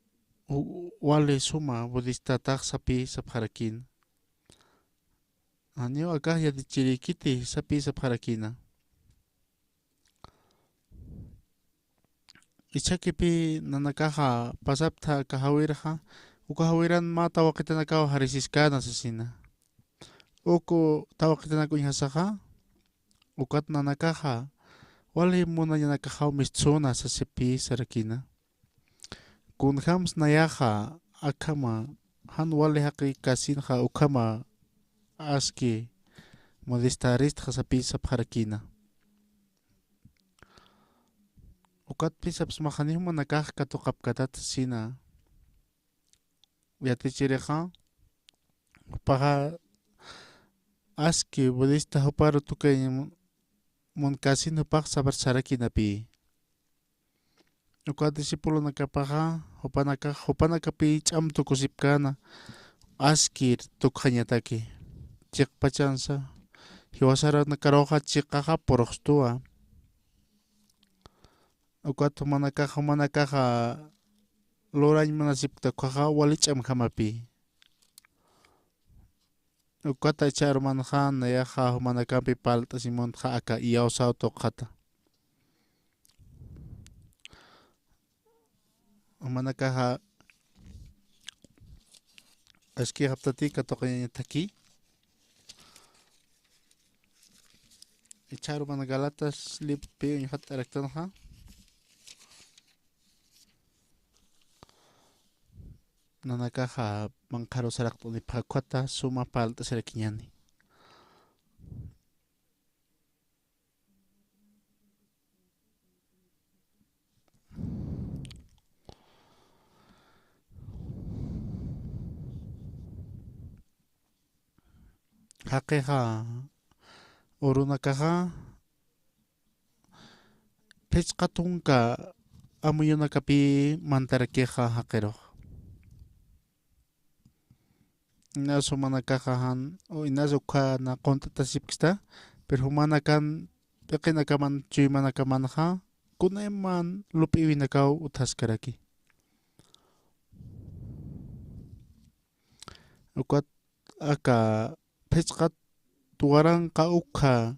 u-, wali suma budistatax sapï sapxarakïna. Janiw akax yatichirïkiti sapï sapxarakïna. Ichhakipï nanakaxa pasaptha aka jawirxa, uka jawiran mä tawaqitanakaw jarisiskana sasina. Uku tawaqitanak uñjasaxa, ukat nanakaxa wali munañanakaxaw mistsuna sasipï sarakïna. Kunjams nayaxa akhama jan wali jaqi kasinxa ukhama aski modestaristxa sapï sapxarakïna. Ukatpï sapsmax jani jumanakax katuqapkatat sasina. Yatichirixa, jupaxa aski budista juparu tukañ mun-, munkasin jupax sabar sarakïnapï. Uka discipulonakapaxa, jupanakax, jupanakapï ch'am tukusipkäna, askir tukxañataki. Chiqpachansa, jiwasaranakaruxa chiqaxa purxstuwa. Ukat jumanakax, jumanakaxa lurañ munasipkta ukkhaxa wali ch'amjamapï. Ukata jichha hermanoxa, nayaxa jumanakampi parlt'asiñ muntxa aka iyawsaw tuqxata. Jumanakaxa askixaptati katuqañañataki. Jichha hermana Gálatas librompi uñjat araktanxa, nanakaxa manqharu saraqt'anipxa ukhata suma parlt'asirakiñäni. jaqixa urunakaxa phichqa tunka amuyunakapï mantarakixa jaqirux. Inas jumanakaxa jan, o inas ukhana qunt'atasipkista, pero jumanakan p'iqinakaman, chuymanakamanxa, kunayman lup'iwinakaw utjaskaraki. Ukat aka phichqat waranqa ukha,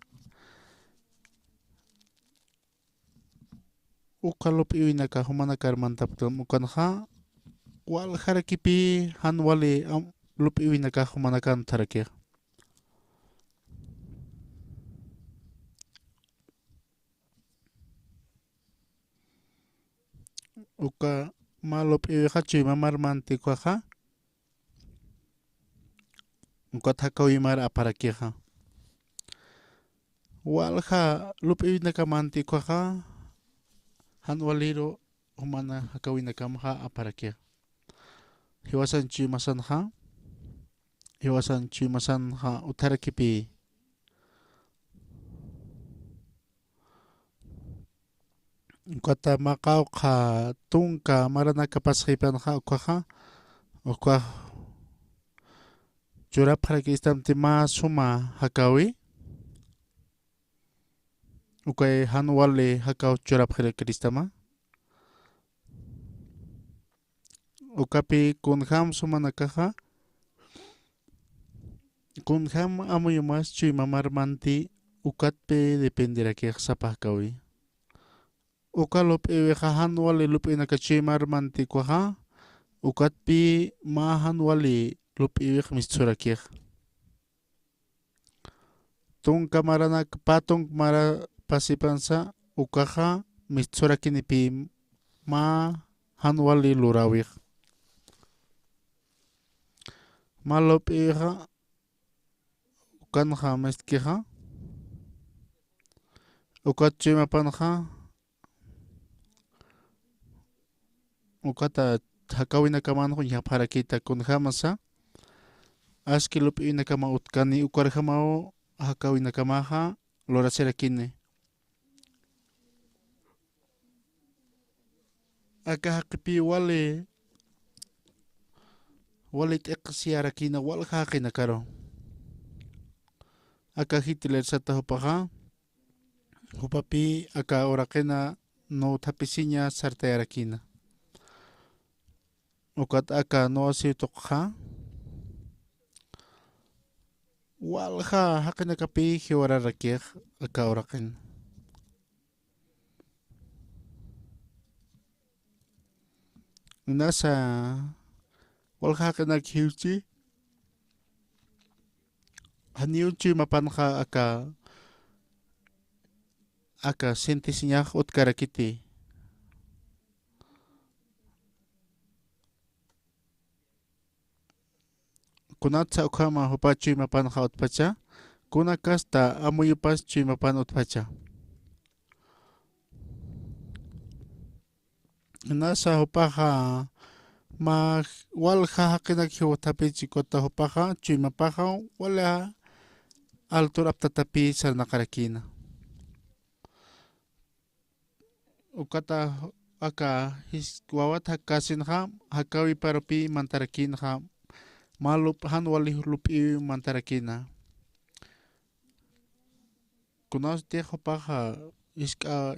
ukha lup'iwinaka jumanakar mantapktam ukanxa, waljarakipï jan wali am-, lup'iwinaka jumanakan utjarakix. Uka mä lup'iwixa chuymamar manti ukhaxa, ukat jakawimar aparakixa. Walja lup'iwinaka manti ukhaxa, jan waliru jumana jakawinakamxa aparakixa. Jiwasan chuymasanxa, jiwasan chuymasanxa utjarakipï. Ukata mä qawqha tunka maranaka pasxipanxa ukhaxa, ukhax churapxarakistamti mä suma jakawi, ukay jan wali jakaw churapxarakistama. Ukapï kunjam sumanakaxa, kunjam amuyumas chuymamar manti ukatpï dependerakix sapa jakawi. Uka lup'iwixa jan wali lup'inaka chuymar manti ukhaxa, ukatpï mä jan wali lup'iwix mistsurakix. Tunka maranak, pä tunka mara pasipansa, ukaxa mistsurakinipi mä jan wali luräwix. Mä lup'iwixa, ukanxa mistkixa, ukat chuymapanxa, ukata jakawinakamanx uñjapxarakïta kunjamasa, aski lup'iwinakama utkani, ukarjamaw jakawinakamaxa lurasirakini. Aka jaqipï wali, wali t'iqsiyarakïna walja jaqinakaru. Aka Hitler sata jupaxa, jupapï aka uraqina nuw thapisiña sartayarakïna. Ukat aka nuwasiw tuqxa, walja jaqinakapï jiwararakix aka uraqin. Inasa walja jaqinak jiwchi, janiw chuymapanxa aka, aka sientesiñax utkarakiti. Kunatsa ukhama jupa chuymapanxa utpacha, kuna kasta amuyupas chuymapan utpacha. Inasa jupaxa mä walja jaqinak jiwthapichi, ukata jupaxa chuymapaxa wali altur aptatapï sarnaqarakïna. Ukata aka jis-, wawat jakkasinxa, jakawiparupï mantarakïnxa, mä lup-, jan wali lup'iw mantarakïna. Kunasti jupaxa jisk'a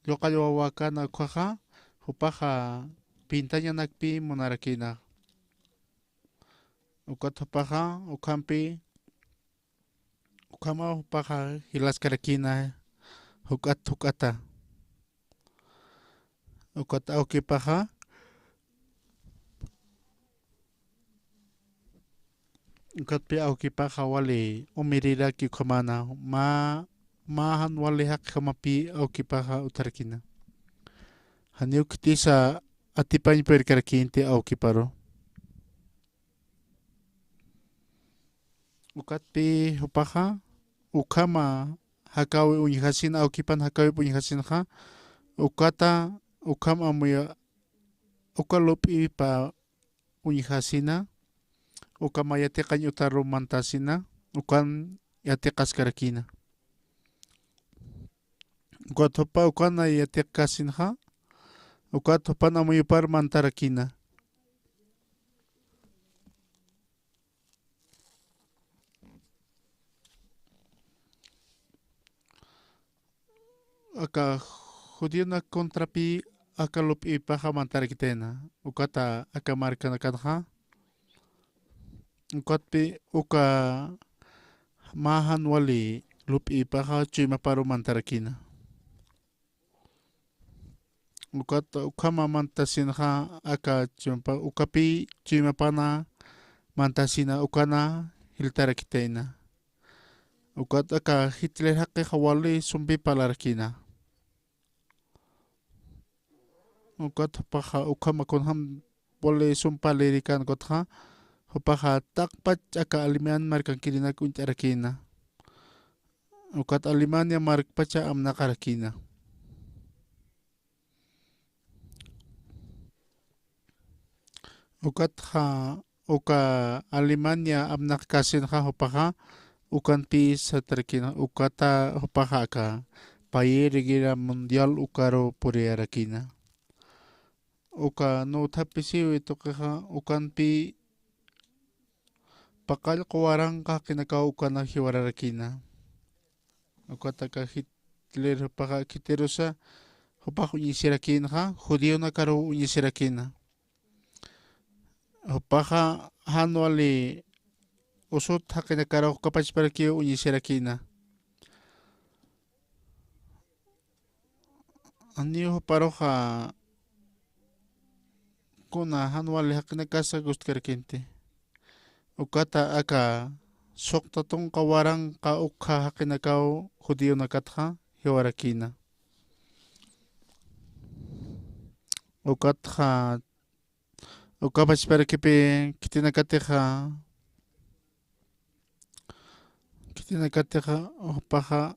lluqall wawakana ukhaxa, jupaxa pintañanakpï munarakïna. Ukat jupaxa, ukhampï, ukhamaw jupaxa jilaskarakïna juk'at juk'ata. Ukat awkipaxa, ukatpï awkipaxa wali umiriraki ukhamana, mä, mä jan wali jaqjamapï awkipaxa utjarakïna. Janiw khitisa atipañ purkarakïnti awkiparu. Ukatpï jupaxa, ukhama jakawi uñjasina, awkipan jakawi uñjasinxa, ukata, ukham amuya, uka lup'iwipa uñjasina, uka maya tiqañ utaru mantasina, ukan yatiqaskarakïna. Ukat jupa ukan yatiqkasinxa, ukat jupan amuyupar mantarakïna. Aka judionak contrapi aka lup'ipaxa mantarakitayna, ukata aka markanakanxa, ukatpi uka mä jan wali lup'ipaxa chuymaparu mantarakïna. Ukat ukhama mantasinxa aka chuymapa-, ukapi chuymapana mantasina ukana jiltarakitayna. Ukat aka Hitler jaqixa wali sumpi parlarakïna. Ukat jupaxa ukhama kunjam wali sum parlirikan ukatxa, jupaxa taqpach aka Alemán markankirinak uñt'arakïna. Ukat Alemania markpacha amnaqarakïna. Ukatxa, uka Alemania amnaqkasinxa jupaxa, ukanpï satarakïna, ukata jupaxa aka, payïr guerra mundial ukaru puriyarakïna. Uka nuthapisiwi tuqixa, ukanpï paqallqu waranqa jaqinakaw ukana jiwararakïna. Ukata aka Hitler jupaxa khitirusa, jupax uñisirakïnxa, judionakaru uñisirakïna. Jupaxa jan wali usut jaqinakaru ukapachparakiw uñisirakïna. Janiw juparuxa kuna jan wali jaqinakasa gustkarakïnti. Ukata aka suqta tunka waranqa ukxa jaqinakaw judionakatxa jiwarakïna. Ukatxa, ukapachparakipi khitinakatixa, khitinakatixa jupaxa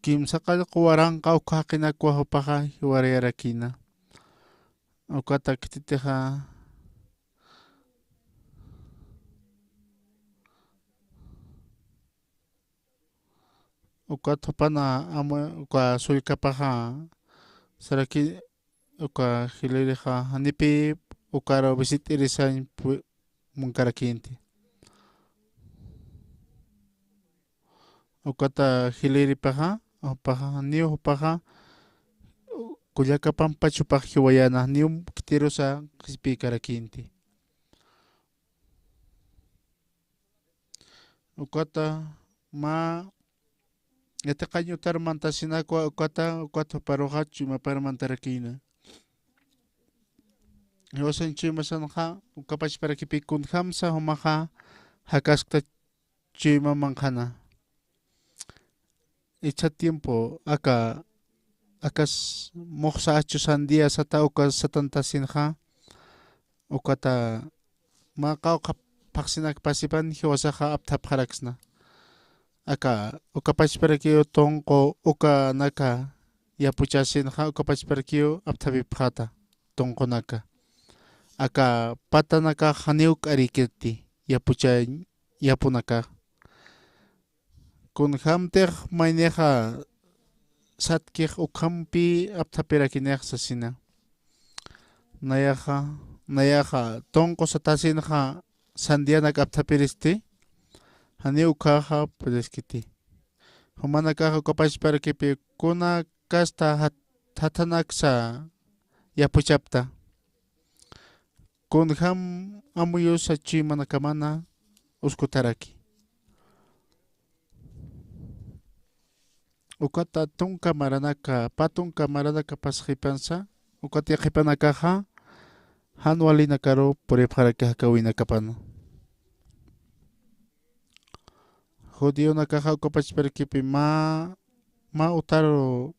kimsaqallqu waranqa ukxa jaqinakwa jupaxa jiwarayarakïna. Ukata khititixa, ukat jupana amu, uka sullkapaxa, saraki, uka jilirixa, janipï ukaru visit'irisañ pu-, munkarakïnti. Ukata jiliripaxa, jupaxa, janiw jupaxa, kullaka pampach jupax jiwayäna, janiw khitirusa qhispiykarakïnti. Ukata mä yatiqañ utar mantasinakwa ukata, ukat juparuxa chuymapar mantarakïna. Jiwasañ chuymasanxa, ukapachparakipi kunjamsa jumaxa jakaskta chuyma manqhana. Ichha tiempo aka, akas muxsa achu sandía sata uka satantasinxa, ukata mä qawqha phaxsinak pasipan jiwasaxa apthapxaraksna. Aka, ukapachparakiw tunqu ukanaka yapuchasinxa, ukapachparakiw apthapipxäta tunqunaka. Aka patanakax janiw k'arïkirti, yapucha, yapunakax. Kunjämtix maynixa satkix ukhampï apthapirakinix sasina. Nayaxa, nayaxa tunqu satasinxa sandianak apthapiristi, janiw ukhaxa puriskiti. Jumanakaxa ukapachparakipi kuna kasta jat-, jathanaksa yapuchapta. Kunjam amuyusa chuymanakamana uskutaraki. Ukata tunka maranaka, pä tunka maranaka pasxipansa, ukat yaqhipanakaxa, jan walinakaru puripxaraki jakawinakapana. Judionakaxa ukapachparakipi mä, mä utaru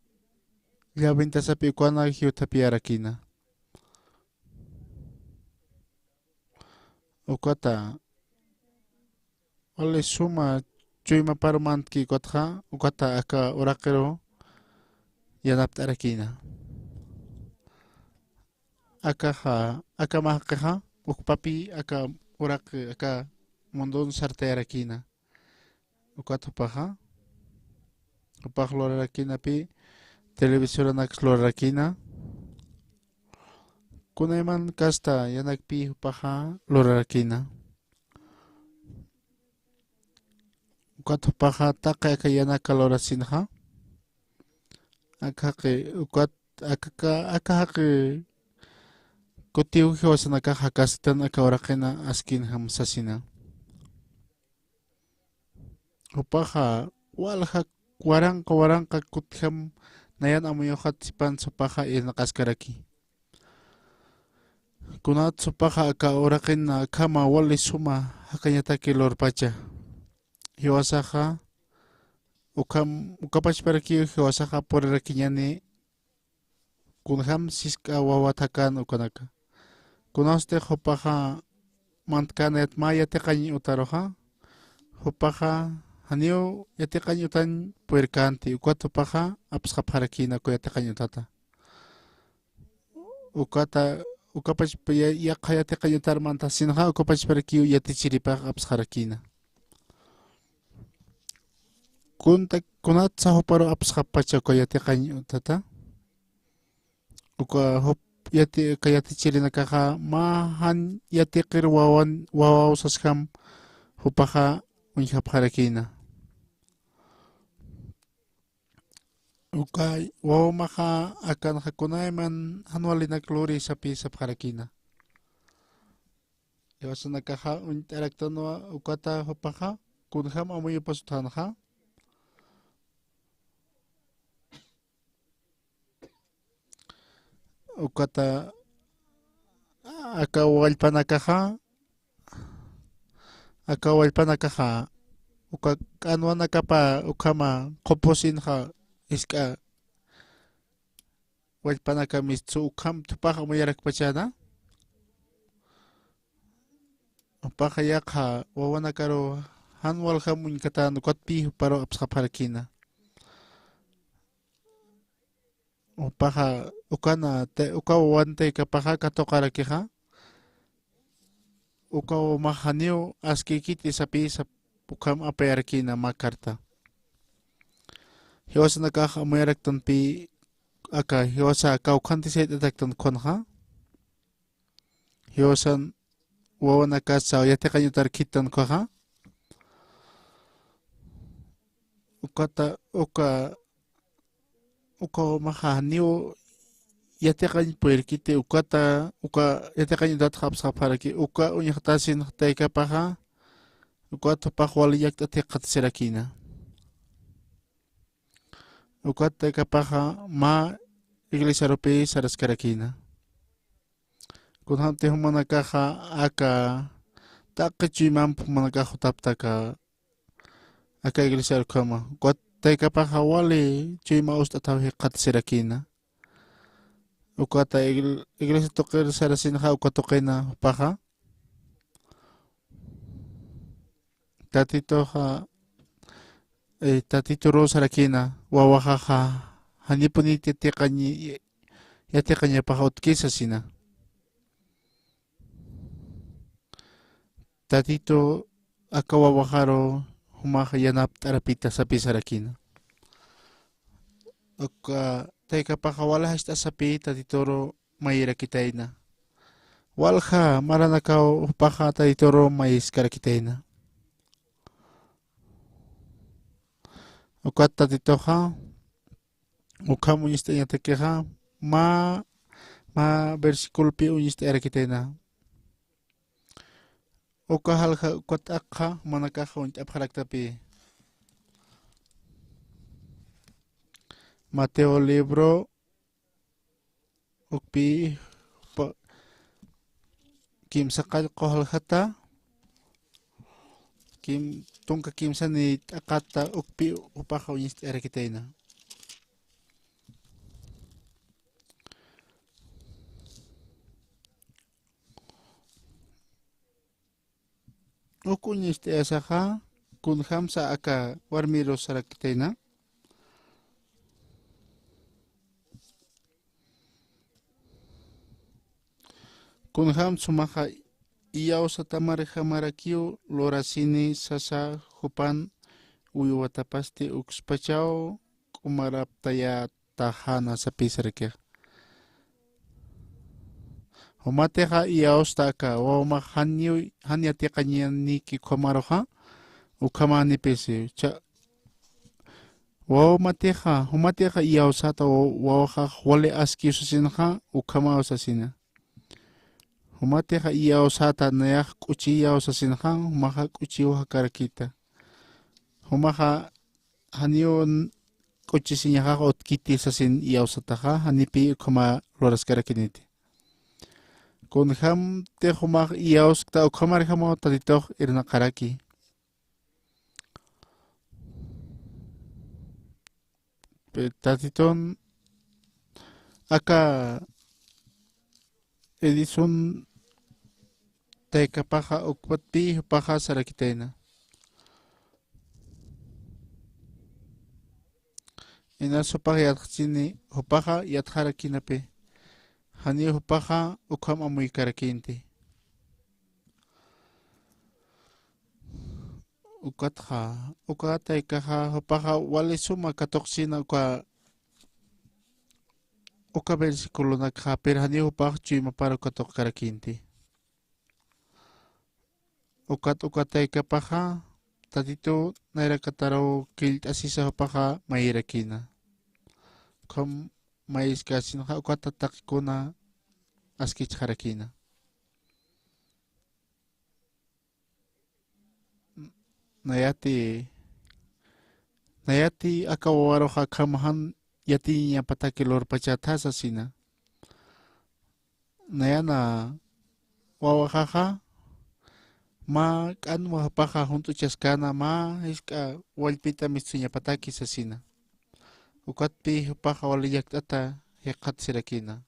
llawintasapi ukana jiwthapiyarakïna. Ukata, wali suma chuymapar mantki ukatxa, ukata aka uraqiru yanapt'arakïna. Akaxa, aka mä jaqixa, ukpapï aka uraqi, aka mundun sartayarakïna. Ukat jupaxa, jupax lurarakïnapï televisoranaks lurarakïna. Kunayman kasta yanakpï jupaxa lurarakïna. Ukat jupaxa taqi aka yanaka lurasinxa. Aka jaqi, ukat aka, aka jaqi kutiw jiwasanakax jakasitan aka uraqina askinjam sasina. Jupaxa walja waranqa waranqa kutjam nayan amuyuxat sipan jupaxa irnaqaskaraki. Kunat jupaxa aka uraqin akhama wali suma jaqañataki lurpacha. Jiwasaxa ukham, ukapachparakiw jiwasaxa purirakiñani kunjam sisk'a wawa thakan ukanaka. Kunasti jupaxa mantkanayat mä yatiqañ utaruxa, jupaxa janiw yatiqañ utañ purirkänti, ukat jupaxa apsxapxarakïna uka yatiqañ utata. Ukata, ukapach ya-, yaqha yatiqañ utar mantasinxa, ukapachparakiw yatichiripax apsxarakïna. Kunta, kunatsa juparu apsxapacha uka yatiqañ utata. Uka jup yati-, uka yatichirinakaxa mä jan yatiqir wawan, wawaw sasjam jupaxa uñjapxarakïna. Uka wawamaxa akanxa kunayman jan walinak luri sapï sapxarakïna. Jiwasanakaxa uñt'araktanwa ukata jupaxa kunjam amuyupas utjänxa. Ukata aka wallpanakaxa, aka wallpanakaxa, uka k'anwanakapa ukhama qupusinxa jisk'a wallpanaka mistsu ukham jupax amuyarakpachäna. Jupaxa yaqha wawanakaru jan waljam uñkatän ukatpï juparu apsxapxarakïna. Jupaxa ukana, te-, uka wawan taykapaxa katuqarakixa, uka wawamax janiw askïkiti sapï sap ukham apayarakïna mä carta. Jiwasanakax amuyaraktanpï aka jiwasa kawkhanti sayt'ataktan kunxa. Jiwasan wawanakasa yatiqañ utar khittan ukhaxa. Ukata, uka, uka wawamaxa janiw yatiqañ purirkiti ukata, uka yatiqañ utatxa apsxapxaraki, uka uñjatasin taykapaxa, ukat jupax wali llakt'at jikxatasirakïna. Ukat taykapaxa mä iglesiarupï saraskarakïna. Kunjamti jumanakaxa aka taqi chuymamp jumanakax jutaptaka aka iglesiar ukhama. Ukat taykapaxa wali chuyma ust'athaw jikxatasirakïna. Ukata igl-, iglesia tuqir sarasinxa uka tuqina jupaxa. Tatituxa, eh, Tatituru sarakïna, wawaxaxa, janipuniti yatiqañ-, yatiqañapaxa utki sasina. Tatitu aka wawaxaru jumax yanapt'arapita sapï sarakïna. Uka taykapaxa wali jast'a sapï Tatituru mayirakitayna. Walja maranakaw jupaxa Tatituru mayiskarakitayna. Ukat Tatituxa ukham uñist'añatakixa mä, mä versiculopï uñist'ayarakitayna. Uka jalja ukat aqha jumanakax uñt'apxaraktapi. Mateo libro ukpï jupa kimsa qallqu jaljata, kim-, tunka kimsani t'aqata ukpï jupaxa uñist'ayarakitayna. Uk uñist'ayasaxa kunjamsa aka warmiru sarakitayna. Kunjam sumaxa iyawsatamarjamarakiw lurasini sasa jupan uywatapasti ukspachaw k'umaraptayataxana sapisarakixa. Jumatixa iyawsta aka wawmax jan yatiqañaniki ukhamaruxa, ukhama janipisi. Cha-, wawmatixa, jumatixa iyawsata wa-, wawaxax wali askiw sasinxa, ukhamaw sasina. Jumatixa iyawsata nayax k'uchiyaw sasinxa, jumaxa k'uchiw jakarakita. Jumaxa janiw n-, k'uchisiñaxax utkiti sasin iyawsataxa, janipi ukhama luraskarakiniti. Kunjamti jumax iyawskta ukhamarjamaw Tatitux irnaqaraki. Pe-, Tatitun aka Edison taykapaxa ukpatpi jupaxa sarakitayna. Inas jupax yatxchini, jupaxa yatxarakinapi. Janiw jupaxa ukham amuykarakinti. Ukatxa, uka taykaxa jupaxa wali suma katuqsina uka, uka versiculonakxa, pero janiw jupax chuymapar uka katuqkarakinti. Ukat uka taykapaxa, Tatitu nayrakataruw killt'asisa jupaxa mayirakina. Ukham mayiskäsinxa, ukata taqikuna askichxarakina. Nayati, nayati aka wawaruxa akham jan yatiñapataki lurpachata sasina. Nayana wawaxaxa, mä k'anwa jupaxa junt'uchaskäna, mä jisk'a wallpita mistsuñapataki sasina. Ukatpi jupaxa wali llakt'ata jikxatasirakina.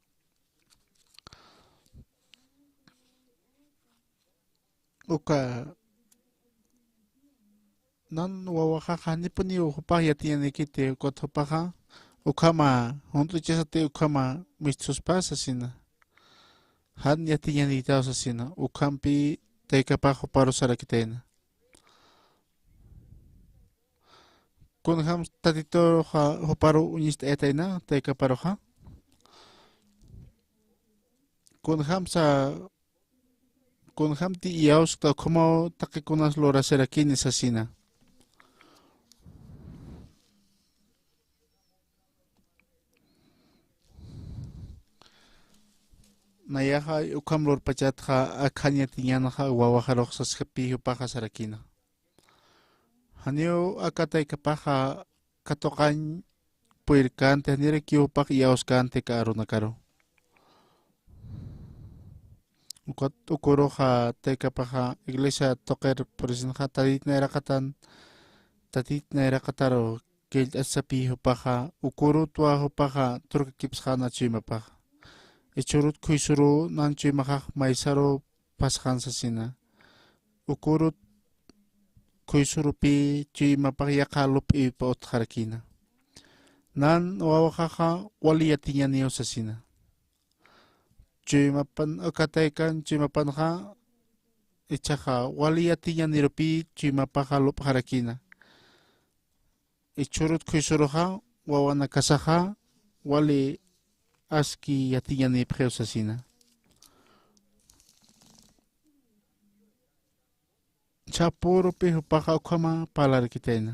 Uka nan wawaxaxa janipuniw jupax yatiñanikiti, ukat jupaxa ukhama junt'uchasati ukhama mistsuspa sasina. Jan yatiñanïtaw sasina, ukhampi taykapax juparu sarakitayna. Kunjam Tatituxa juparu uñist'ayatayna, taykaparuxa. Kunjamsa, kunjamti iyawskta ukhamaw taqikunas lurasirakini sasina. Nayaxa ukham lurpachatxa akhan yatiñanxa wawaxarux sasjapi jupaxa sarakina. Janiw aka taykapaxa katuqañ purirkänti, janirakiw jupax iyawskänti aka arunakaru. Ukat ukuruxa taykapaxa iglesia tuqir purisinxa Tatit nayraqatan, Tatit nayraqataru killt'asisapi jupaxa, ukurutwa jupaxa turkakipsxäna chuymapaxa. Jichhürut khuysuru nan chuymaxax maysaru pasxan sasina. Ukurut khuysurupi chuymapax yaqha lup'ipa utjarakina. Nan wawaxaxa wali yatiñaniw sasina. Chuymapan, uka taykan chuymapanxa, ichhaxa wali yatiñanirupi chuymapaxa lup'xarakina. Jichhürut khuysuruxa, wawanakasaxa, wali aski yatiñanipxiw sasina. Chhapürupi jupaxa ukhama parlarakitayna.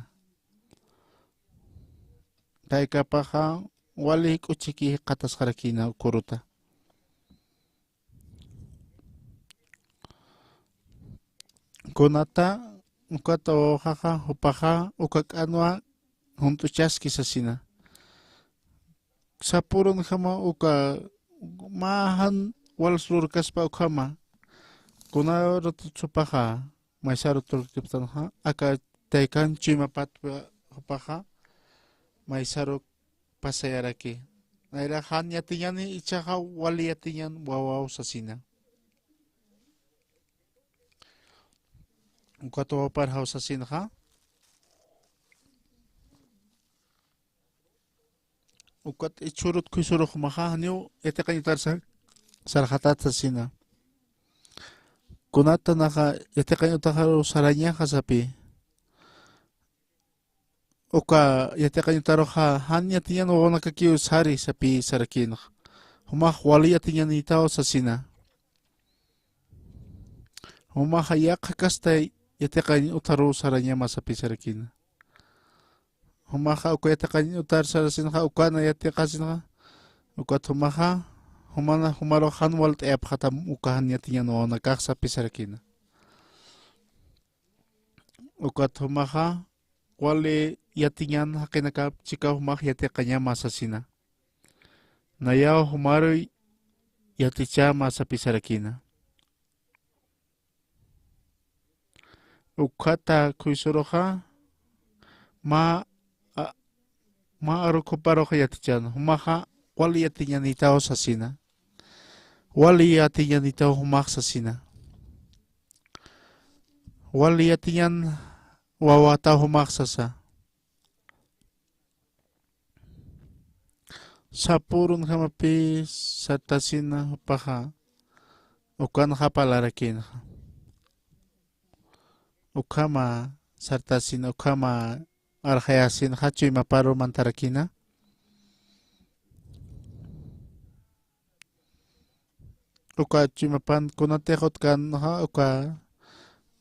Taykapaxa wali k'uchiki jikxatasxarakina ukuruta. Kunata, ukat wawaxaxa, jupaxa, uka k'anwa junt'uchaski sasina. Sapürunjama uka mä jan wals lurkaspa ukhama. Kuna ratut jupaxa, maysaru turkakipstanxa, aka taykan chuymapat jupaxa, maysaru pasayaraki. Nayra jan yatiñani ichhaxa wali yatiñan wawaw sasina. Ukat wawapar jaw sasinxa. Ukat jichhürut khuysurux jumaxa janiw yatiqañ utar sar-, sarxatat sasina. Kunata naxa yatiqañ utaxaru sarañaxa sapi. Uka yatiqañ utaruxa jan yatiñan wawanakakiw sari sapi sarakïnxa. Jumax wali yatiñanïtaw sasina. Jumaxa yaqha kasta yatiqañ utaru sarañama sapi sarakïna. Jumaxa uka yatiqañ utar sarasinxa, ukana yatiqasinxa, ukat jumaxa, jumana, jumarux jan walt'ayapxatam uka jan yatiñan wawanakax sapi sarakïna. Ukat jumaxa, wali yatiñan jaqinakap chikaw jumax yatiqañama sasina. Nayaw jumaruy yatichama sapi sarakïna. Ukhata khuysuruxa, mä, a, mä arukuparuxa yatichäna, jumaxa wali yatiñanïtaw sasina. Wali yatiñanïtaw jumax sasina. Wali yatiñan wawataw jumax sasa. Sapürunjamapï sartasina jupaxa, ukanxa parlarakïnxa. Ukhama sartasina, ukhama arxayasinxa, chuymaparu mantarakïna. Uka chuymapan kunatix utkanxa, uka,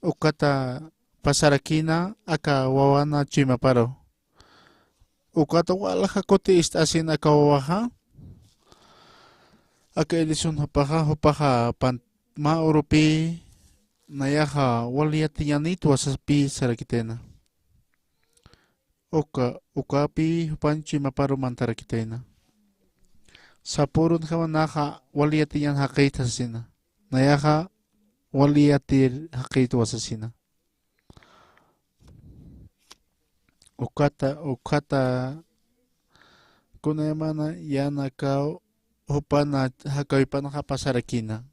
ukata pasarakïna aka wawana chuymaparu. Ukata walja kuti ist'asin aka wawaxa. Aka Edison jupaxa, jupaxa pan-, mä urupï nayaxa wali yatiñanïtwa sapi sarakitayna. Uka, ukapï jupan chuymaparu mantarakitayna. Sapürunjama naxa wali yatiñan jaqïta sasina. Nayaxa wali yatir jaqïtwa sasina. Ukata, ukata, kunaymana yänakaw jupana jakawipanaxa pasarakïna.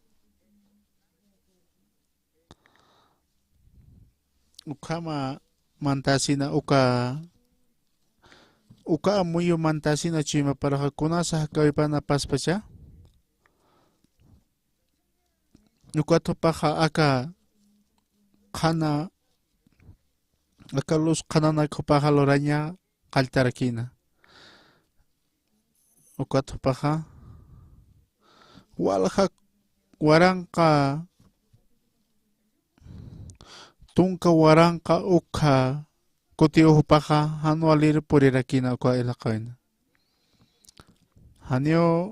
Ukhama mantasina uka, uka amuyu mantasina chuymaparuxa kunasa jakawipana paspacha. Ukat jupaxa aka qhana, aka luz qhananak jupaxa luraña qalltarakïna. Ukat jupaxa walja waranqa, tunka waranqa ukha kutiw jupaxa jan walir purirakïna uka ilaqawina. Janiw,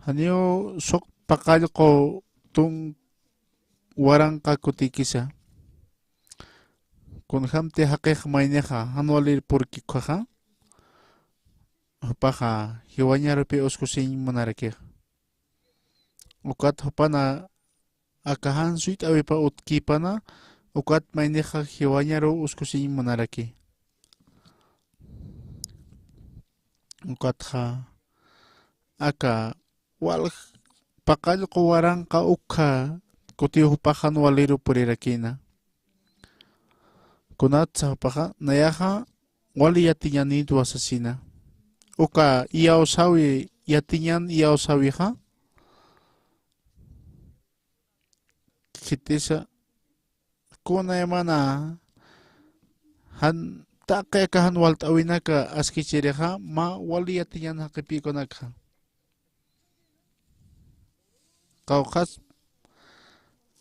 janiw suq paqallqu tun waranqa kutikisa. Kunjamti jaqix maynixa jan walir purki ukhaxa, jupaxa jiwañarupï uskusiñ munarakixa. Ukat jupana aka jan suyt'äwipa utkïpana, ukat maynixa jiwañaru uskusiñ munaraki. Ukatxa aka walj paqallqu waranqa ukha kutiw jupax jan waliru purirakïna. Kunatsa jupaxa, nayaxa wali yatiñanïtwa sasina. Uka iyawsäwi, yatiñan iyawsäwixa, khitisa, kunaymana jan, taqi aka jan walt'äwinaka askichirixa, mä wali yatiñan jaqipïkunakxa. Qawqhas,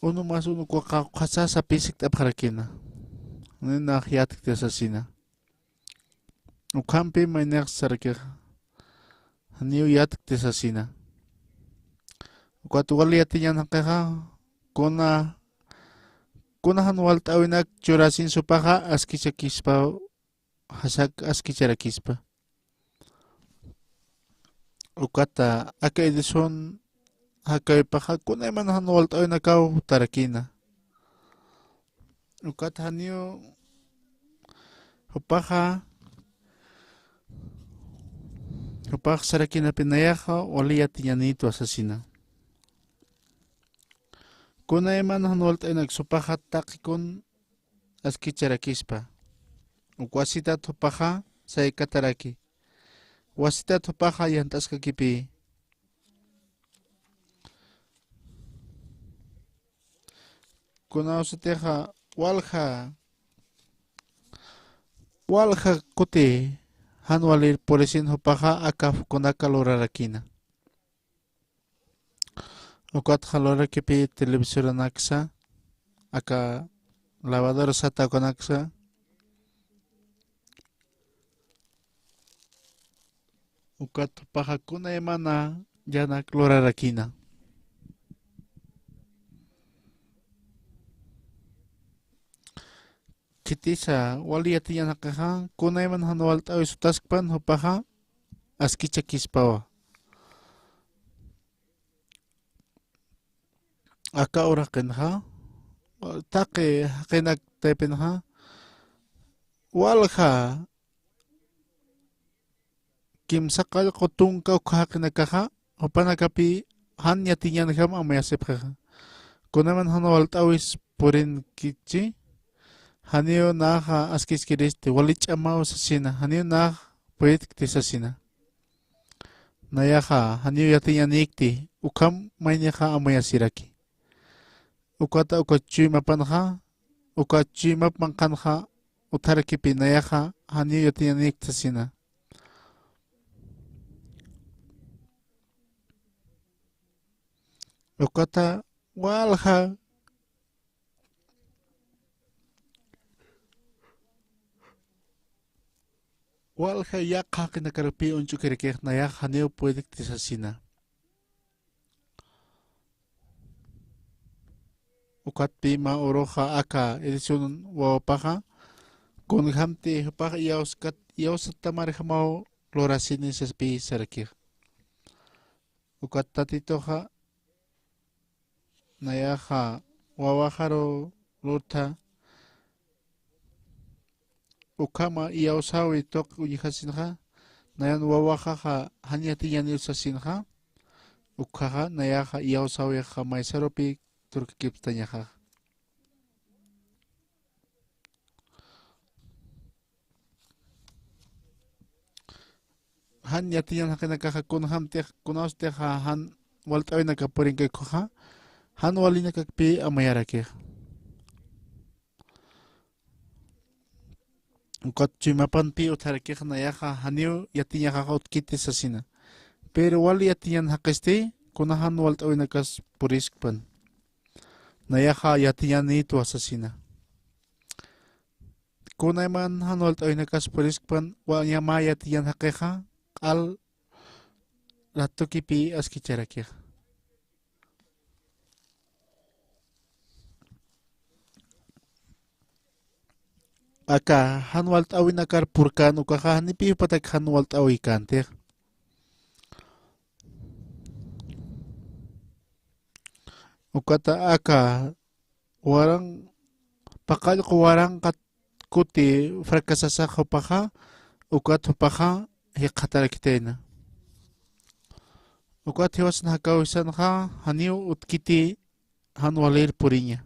unu más unu uka qawqhasa sapï sikt'apxarakïna. Ninax yatkti sasina. Ukhampi maynix sarakixa, janiw yatkti sasina. Ukat wali yatiñan jaqixa, kuna, kuna jan walt'äwinak churasin supaxa askichakispa, jasak askicharakispa. Ukata aka Edison jakawipaxa kunayman jan walt'äwinakaw tarakïna. Ukat janiw jupaxa, jupax sarakïnapï nayaxa wali yatiñanïtwa sasina. Kunayman jan walt'äwinak supaxa taqi kun askicharakispa. Uk wasitat jupaxa saykataraki. Wasitat jupaxa llant'askakipï. kunawsatixa walja, walja kuti jan walir purisin jupaxa aka kunaka lurarakina. Ukatxa lurakipi televisoranaksa, aka lavadora sata ukanaksa, ukat jupaxa kunaymana yanak lurarakina. Khitisa wali yatiñan jaqixa, kunayman jan walt'äwi sutaskpan jupaxa askichakispawa. Aka uraqinxa, taqi jaqinak taypinxa, walja kimsa qallqu tunka ukha jaqinakaxa, jupanakapi jan yatiñanjam amuyasipxixa. Kunayman jan walt'äwis purinkitchi, janiw naxa askiskiristi, wali ch'amaw sasina, janiw nax puyitkti sasina. Nayaxa janiw yatiñanïkti, ukham maynixa amuyasiraki. Ukata uka chuymapanxa, uka chuymap manqhanxa utjarakipi nayaxa janiw yatiñanïkti sasina. Ukata walja, walja yaqha jaqinakarpi uñch'ukirakix nayax janiw puyitkti sasina. Ukatpi mä uruxa aka Edison wawapaxa, kunjamti jupax iyawskat, iyawsatamarjamaw lurasini saspi sarakix. Ukat tatituxa, nayaxa wawaxaru lurtha, ukhama iyawsäwi tuq uñjasinxa, nayan wawaxaxa jan yatiñaniw sasinxa, ukhaxa nayaxa iyawsäwixa maysarupi turkakipstañaxa. Jan yatiñan jaqinakaxa kunjamtix, kunawstixa jan walt'äwinakap purinkakxa, jan walinakakpi amuyarakix. Ukat chuymapanpi utjarakix nayaxa janiw yatiñaxax utkiti sasina. Pero wali yatiñan jaqisti, kuna jan walt'äwinakas puriskpan, nayaxa yatiñanïtwa sasina. Kunayman jan walt'äwinakas puriskpan, waña mä yatiñan jaqixa, q'al ratukipi askicharakixa. Aka jan walt'äwinakar purkän ukaxa, janipi jupatak jan walt'äwikäntix. Ukata aka waran, paqallqu waranqa kuti fracasasax jupaxa, ukat jupaxa jikxatarakitayna. Ukat jiwasan jakäwisanxa, janiw utkiti jan walir puriña.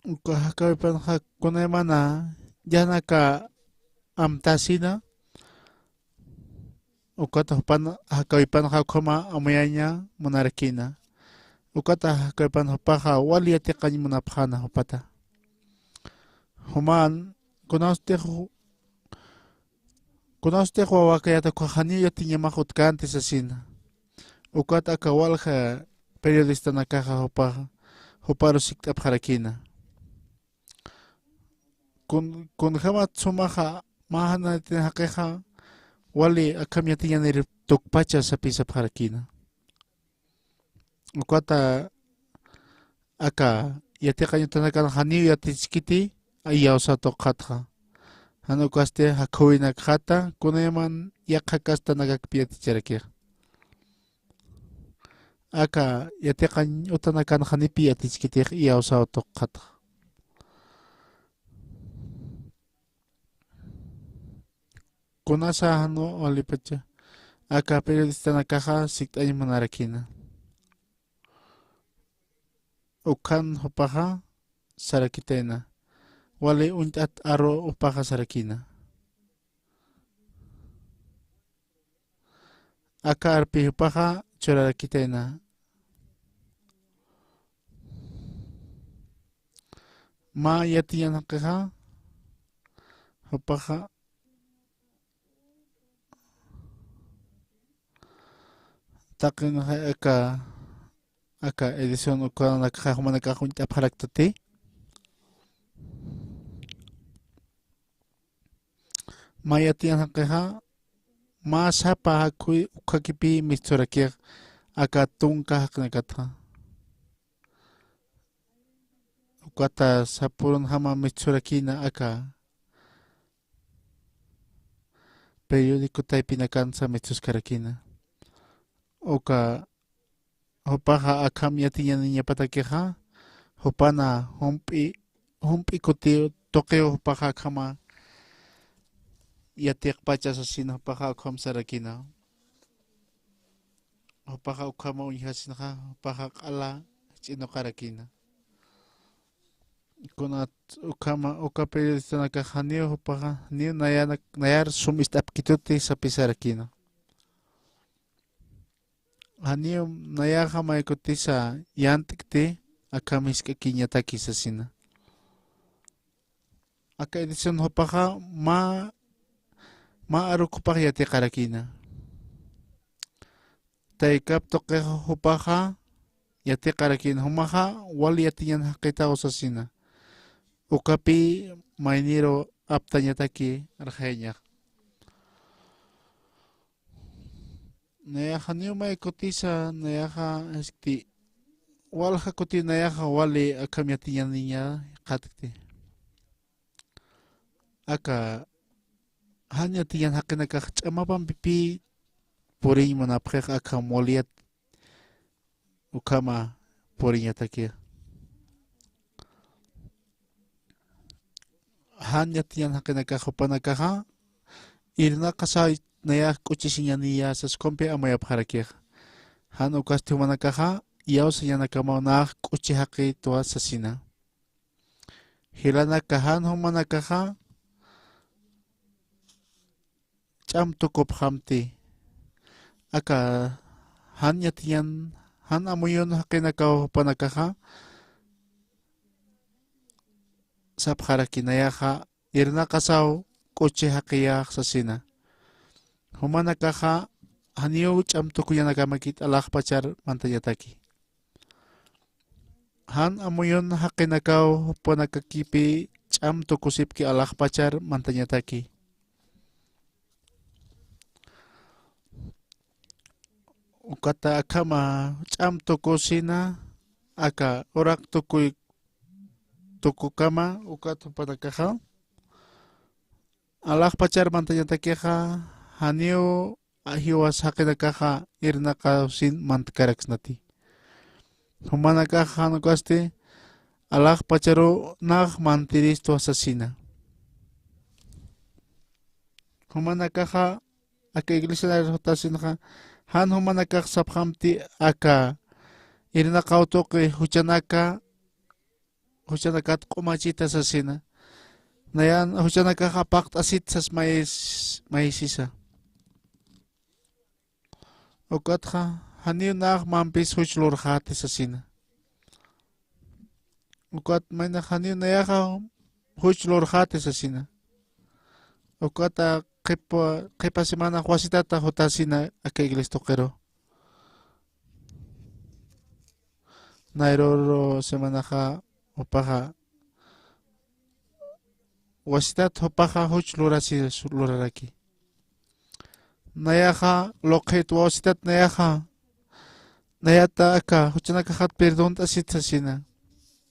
Uka jakäwipanxa kunaymana yanaka amtasina, ukata jupan jakäwipanxa ukhama amuyaña munarakïna. Ukata jakäwipan jupaxa wali yatiqañ munapxäna jupata. Juman, kunawstix, kunawstix wawakayata ukkhax janiw yatiñamax utkänti sasina. Ukat aka walja periodistanakaxa jupax, juparu sikt'apxarakïna. Kun, kunjämat sumaxa mä jan yatiñan jaqixa, wali akham yatiñanir tukpacha sapï sapxarakïna. Ukata aka yatiqañ utanakan janiw yatichkiti, iyawsa tuqxatxa. Jan ukasti jakhüwinakxata, kunayman yaqha castanakakpi yaticharakix. Aka yatiqañ utanakan janipi yatichkitix, iyawsaw tuqxatxa. Kunasa jan walipacha, aka periodistanakaxa sikt'añ munarakïna. Ukhan jupaxa sarakitayna. Wali uñt'at aru jupaxa sarakïna. aka arpi jupaxa churarakitayna. Mä yatiñan jaqixa, jupaxa taqin aka, aka edición ukanakaxa jumanakax uñt'apxaraktati. Mä yatiñan jaqixa, mä sapa jakhuy ukhakipi mistsurakix aka tunka jaqinakatxa. Ukata sapürunjama mistsurakïna aka periódico taypinakansa mistsuskarakïna. Uka jupaxa akham yatiñaniñapatakixa, jupana jump'i, jump'i kuti tuqiw jupaxa akhama yatiqpacha sasina, jupaxa akham sarakïna. Jupaxa ukhama uñjasinxa, jupaxa q'ala ch'inuqarakïna. Kunat ukhama, uka periodistanakaxa janiw jupaxa, janiw nayanak, nayar sum ist'apkituti sapisarakïna. Janiw nayaxa maykutisa yant'kti, akham jisk'akiñataki sasina. Aka edición jupaxa mä, mä aruk jupax yatiqarakïna. Taykap tuqix jupaxa yatiqarakïna, jumaxa wal yatiñan jaqitaw sasina. Ukapï mayniru aptañataki arxayañax. Nayaxa janiw maykutisa, nayaxa, este, walja kuti nayaxa wali akham yatiñaniña jikxatkti. Aka jan yatiñan jaqinakax ch'amapampipï puriñ munapxix akham waliyat ukhama puriñataki. Jan yatiñan jaqinakax jupanakaxa irnaqasaw nayax k'uchisiñaniya sas ukhamapi amuyapxarakix. Jan ukasti jumanakaxa iyawsañanakamaw nax k'uchi jaqitwa sasina. Jilanaka jan jumanakaxa ch'am tukupxamti. Aka jan yatiñan, jan amuyun jaqinakaw jupanakaxa sapxaraki nayaxa irnaqasaw k'uchi jaqiyax sasina. Jumanakaxa janiw ch'am tukuñanakamakit alaxpachar mantañataki. Jan amuyun jaqinakaw jupanakakipi ch'am tukusipki alaxpachar mantañataki. Ukata akhama ch'am tukusina, aka uraq tukuy, tukukama, ukat jupanakaxa alaxpachar mantañatakixa, janiw jiwas jaqinakaxa irnaqaw sin mantkaraksnati. Jumanakaxa jan ukasti alaxpacharuw nax mantiristwa sasina. Jumanakaxa aka iglesianar jutasinxa, jan jumanakax sapxamti aka irnaqaw tuqi juchanaka, juchanakat q'umachita sasina. Nayan juchanakaxa paqt'asit sas mayis, mayisisa. Ukatxa janiw nax mampis juch lurxäti sasina. Ukat maynax janiw nayaxa juch lurxäti sasina. Ukata qhipa, qhipa semanax wasitata jutasina aka iglesia tuqiru. Nayrüru semanaxa jupaxa wasitat jupaxa juch lurasi, luraraki. Nayaxa luqhit wasitat nayaxa, nayata aka juchanakaxat perdont'asit sasina.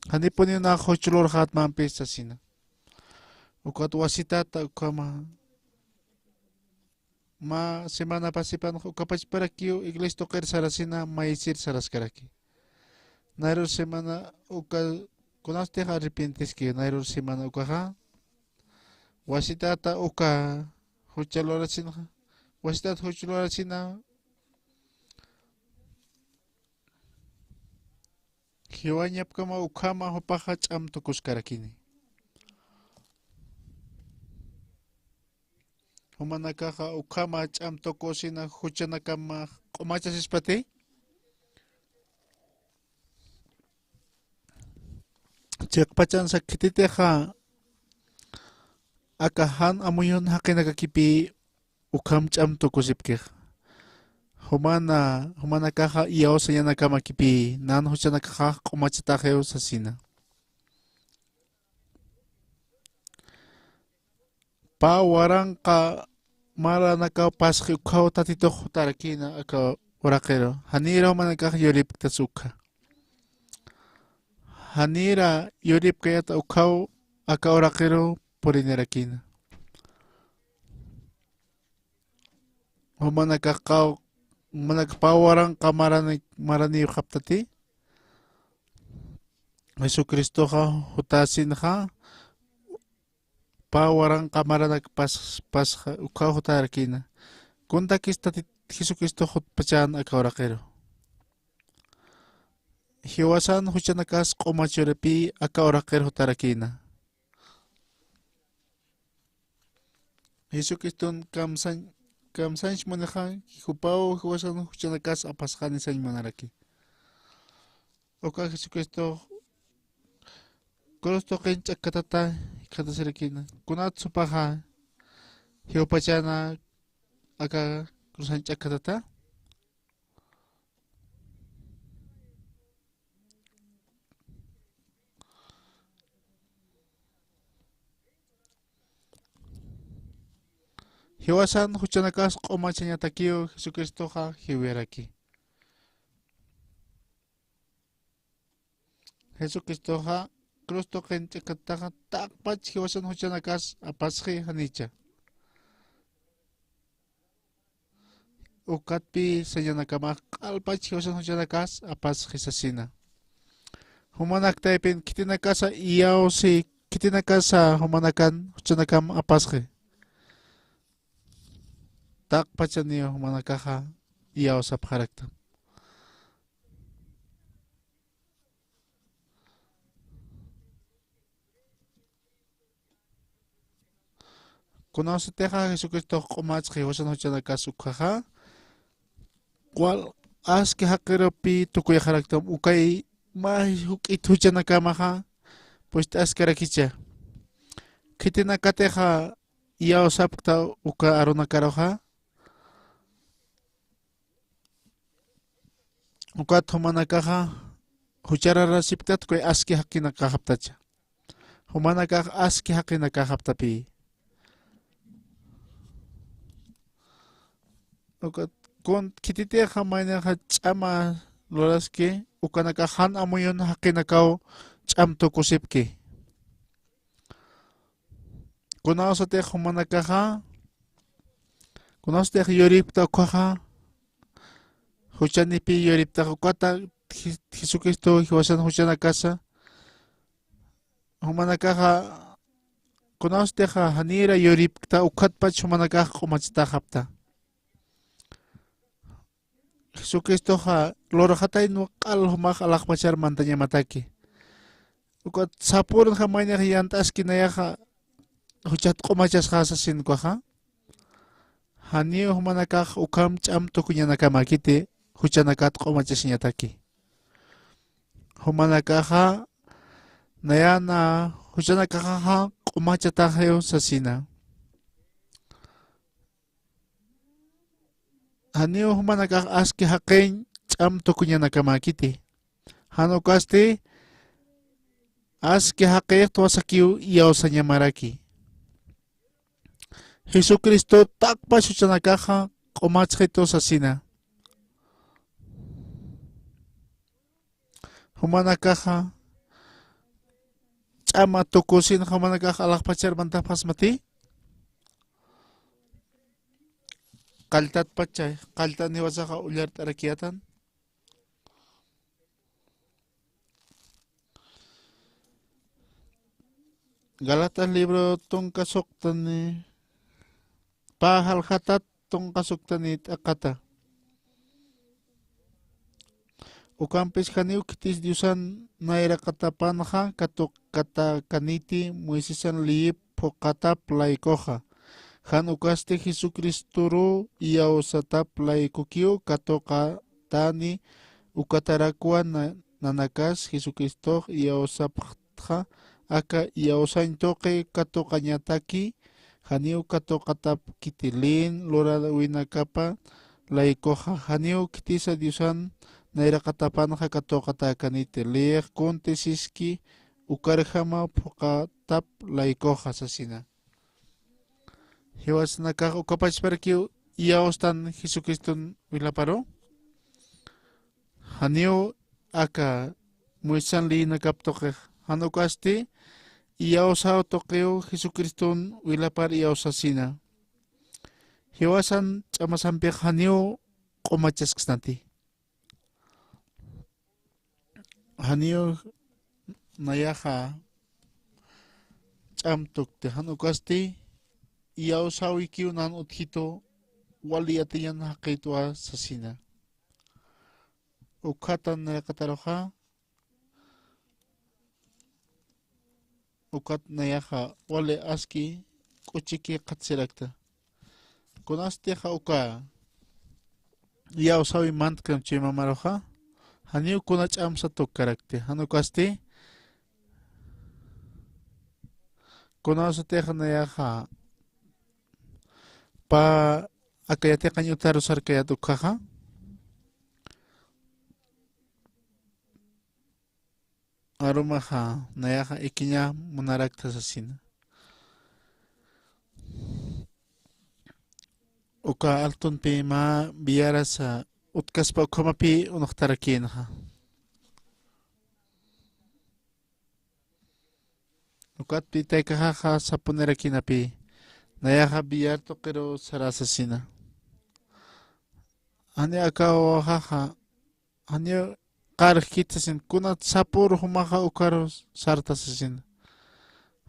Janipuniw nax juch lurxät mampis sasina. Ukat wasitata ukhama mä semana pasipanxa ukapachparakiw iglesia tuqir sarasina mayisir saraskaraki. Nayrür semana uka kunastix arrepientiskiw, nayrür semana ukaxa wasitata uka jucha lurasinxa, wasitat juch lurasina jiwañapkama ukhama jupaxa ch'am tukuskarakini. Jumanakaxa ukhama ch'am tukusina juchanakama q'umachasispati. Chiqpachansa khititixa aka jan amuyun jaqinakakipï ukham ch'am tukusipkix. Jumana, jumanakaxa iyawsañanakamaki pï, nan juchanakaxax q'umachataxiw sasina. Pä waranqa maranakaw pasxi ukhaw Tatitux jutarakïna aka uraqiru. Janïra jumanakax yuripktas ukha. Janïra yuripkayata ukhaw aka uraqiru purinirakïna. Jumanakax qaw, jumanakax pä waranqa marani, maraniwxaptati. Jesucristoxa jutasinxa, pä waranqa maranak pas, pasxa, ukhaw jutarakïna. Kuntakis Tatit Jesucristox jutpachan aka uraqiru. Jiwasan juchanakas q'umachurapï aka uraqir jutarakïna. Jesucriston kamsañ, kamsañch munixa, jupaw jiwasan juchanakas apasxani sañ munaraki. Uka Jesucristo cruz tuqin ch'akkatata jikxatasirakïna. Kunat supaxa jiwpachana aka cruzan ch'akkatata. Jiwasan juchanakas q'umachañatakiw Jesucristoxa jiwiraki. Jesucristoxa cruz tuqin ch'akkatataxa taqpach jiwasan juchanakas apasxi janicha. Ukatpï sañanakamax q'alpach jiwasan juchanakas apasxi sasina. Jumanak taypin khitinakasa iyawsi, khitinakasa jumanakan juchanakam apasxi. Taqpachaniw jumanakaxa iyawsapxaraktam. Kunawsatixa Jesucristox q'umachxi jiwasan juchanakas ukhaxa, wal aski jaqirupï tukuyxaraktam, ukay mä juk'it juchanakamaxa pust'askarakicha. Khitinakatixa iyawsapkta uka arunakaruxa, ukat jumanakaxa juchararasipktat, ukay aski jaqinakaxaptacha. Jumanakax aski jaqinakaxaptapï. Ukat kun khititixa maynixa ch'ama luraski, ukanakax jan amuyun jaqinakaw ch'am tukusipki. Kunawsatix jumanakaxa, kunawsatix yuripkta ukhaxa, juchanipï yuripktax ukata Je-, Jesucristo jiwasan juchanakasa, jumanakaxa, kunawsatixa janïra yuripkta ukatpach jumanakax q'umachataxapta. Jesucristoxa lurxatayna q'al jumax alaxpachar mantañamataki. Ukat sapürnxa maynixa yant'aski nayaxa juchat q'umachasxa sasin ukaxa. Janiw jumanakax ukham ch'am tukuñanakamäkiti juchanakat q'umachasiñataki. Jumanakaxa nayana juchanakaxaxa q'umachataxiw sasina. Janiw jumanakax aski jaqiñ ch'am tukuñanakamäkiti. Jan ukasti aski jaqix tuwasakiw iyawsañamaraki. Jesucristo taqpach juchanakaxa q'umachxitu sasina. Jumanakaxa ch'ama tukusin jumanakax alaxpachar mantapxasmati. Qalltatpacha, qalltan jiwasaxa ullart'arakiyätan. Galatas libro tunka suxtani, pä jaljatat tunka suxtani t'aqata. Ukampis janiw khitis Diosan nayraqatapanxa katuqatakaniti Moisesan leyip phuqatap laykuxa. Jan ukasti Jesucristoru iyawsatap laykukiw katuqatani, ukatarakwa na-, nanakas Jesucristox iyawsapxtxa, aka iyawsañ tuqi katuqañataki, janiw katuqatapkiti lïn luräwinakapa laykuxa, janiw khitisa Diosan nayraqatapanxa katuqatäkaniti, lïx kunti siski ukarjama phuqatap laykuxa sasina. Jiwasanakax ukapachparakiw iyawstan Jesucriston wilaparu. Janiw aka Moisesan leyinakap tuqix, jan ukasti iyawsaw tuqiw Jesucriston wilapar iyawsasina. Jiwasan ch'amasampix janiw q'umachasksnati. Janiw nayaxa ch'am tukti, jan ukasti iyawsäwikiw nan utjitu, wali yatiñan jaqïtwa sasina. Ukhatan nayraqataruxa, ukat nayaxa wali aski k'uchiki jikxatasirakta. Kunasatixa uka iyawsäwi mantktam chuymamaruxa, janiw kuna ch'amsa tukkarakti, jan ukasti, kunasatixa nayaxa pä aka yatiqañ utaru sarkayät ukkhaxa, arumaxa nayaxa ikiña munarakta sasina. Uka altunpi mä Villarasa utkaspa ukhamapï unuxtarakïnxa. Ukatpï taykaxaxa sapunirakïnapï, nayaxa Villar tuqiru sarä sasina. Janiw aka wawaxaxa, janiw qarjkit sasin, kunat sapür jumaxa ukaru sarta sasin.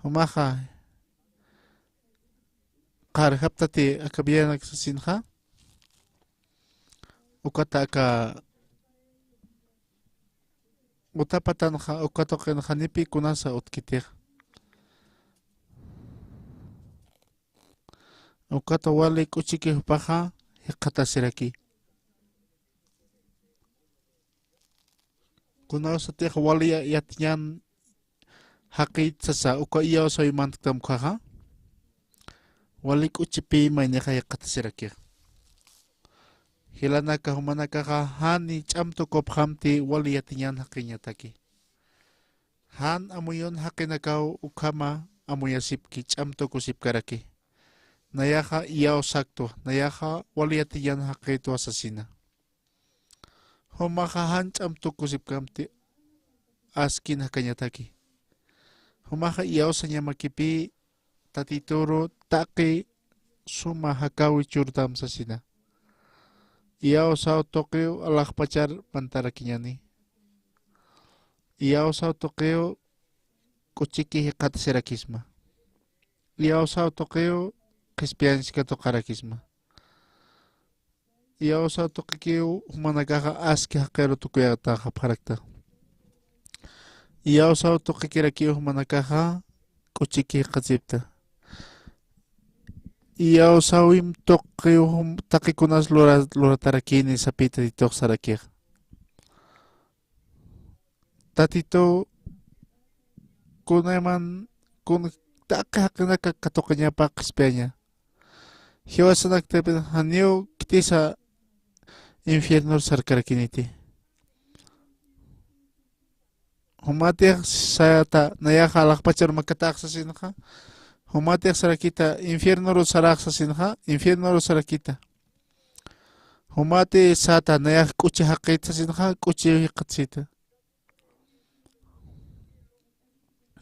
Jumaxa qarjaptati aka Villanak sasinxa. Ukata aka uta patanxa, uka tuqinxa janiw kunasa utkitix. Ukata wali k'uchiki jupaxa jikxatasiraki. Kunasatix wali ya-, yatiñan jaqït sasa uka iyawsäwi mantktam ukkhaxa, wali k'uchipï maynixa jikxatasirakix. Jilanaka jumanakaxa jan ch'am tukupxamti wali yatiñan jaqiñataki. Jan amuyun jaqinakaw ukhama amuyasipki, ch'am tukusipkaraki. Nayaxa iyawsaktwa, nayaxa wali yatiñan jaqïtwa sasina. Jumaxa jan ch'am tukusipkamti askin jakañataki. Jumaxa iyawsañamakipï Tatituru taqi suma jakäwi churtam sasina. Iyawsaw tuqiw alaxpachar mantarakiñäni. Iyawsaw tuqiw k'uchiki jikxatasirakisma. Iyawsaw tuqiw qhispiyañs katuqarakisma. Iyawsaw tuqikiw jumanakaxa aski jaqiru tukuyataxapxarakta. Iyawsaw tuqikirakiw jumanakaxa k'uchiki jikxatasipta. Iyawsäwim tuqiw jum-, taqi kunas lura-, luratarakïni sapï Tatitux sarakixa. Tatitu kunayman kun taqi jaqinaka katuqañapa qhispiyaña. Jiwasanaktapi janiw khitisa infiernor sarkarakïniti. Jumatix sata nayaxa alaxpachar makatax sasinxa, jumatix sarakïta infiernoru sarax sasinxa, infiernoru sarakïta. Jumati sata nayax k'uchi jaqït sasinxa, k'uchi jikxatasita.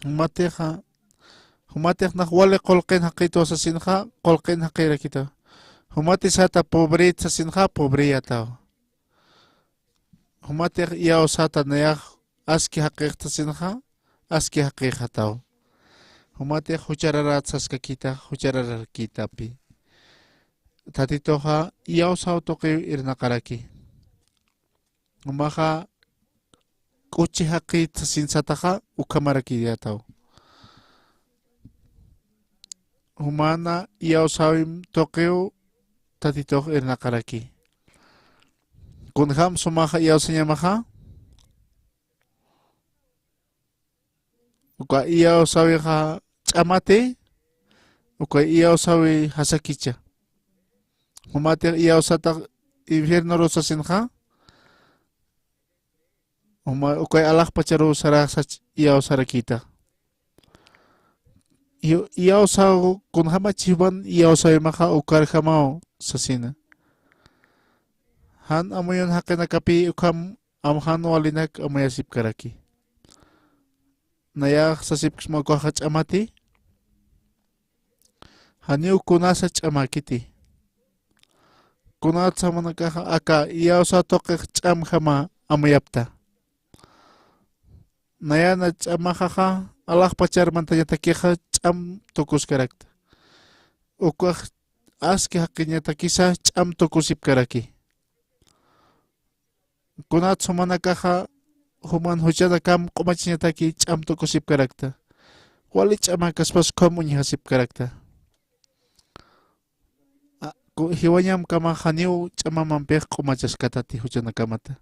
Jumatixa, jumatix nax wali qullqin jaqïtwa sasinxa, qullqin jaqïrakïta. Jumati sata pobrït sasinxa, pobrïyataw. Jumatix iyawsata nayax aski jaqïxt sasinxa, aski jaqïxataw. Jumatix juchararat saskakïta, juchararakïtapi. Tatituxa iyawsaw tuqiw irnaqaraki. Jumaxa k'uchi jaqït sasin sataxa ukhamarakïyataw. jumana iyawsäwim tuqiw Tatitux irnaqaraki. Kunjam sumaxa iyawsañamaxa, uka iyawsäwixa ch'amati, uka iyawsäwi jasakicha. Jumatix iyawsatax infiernoru sasinxa, juma ukay alaxpacharuw saraxsach iyawsarakïta. Iy-, iyawsaw kunjamachï juman iyawsäwimaxa ukarjamaw sasina. Jan amuyun jaqinakapï ukham am jan walinak amuyasipkaraki. Nayax sasipksma ukaxa ch'amati. Janiw kunasa ch'amäkiti. Kunatsa jumanakaxa aka iyawsäw tuqix ch'amjama amuyapta. Nayana ch'amaxaxa alaxpachar mantañatakixa ch'am tukuskarakta. Ukax aski jaqiñatakisa ch'am tukusipkaraki. Kunatsa jumanakaxa juman juchanakam q'umachañataki ch'am tukusipkarakta. Wali ch'amäkaspas ukham uñjasipkarakta. A, ku-, jiwañamkamax janiw ch'amamampix q'umachaskatati juchanakamata.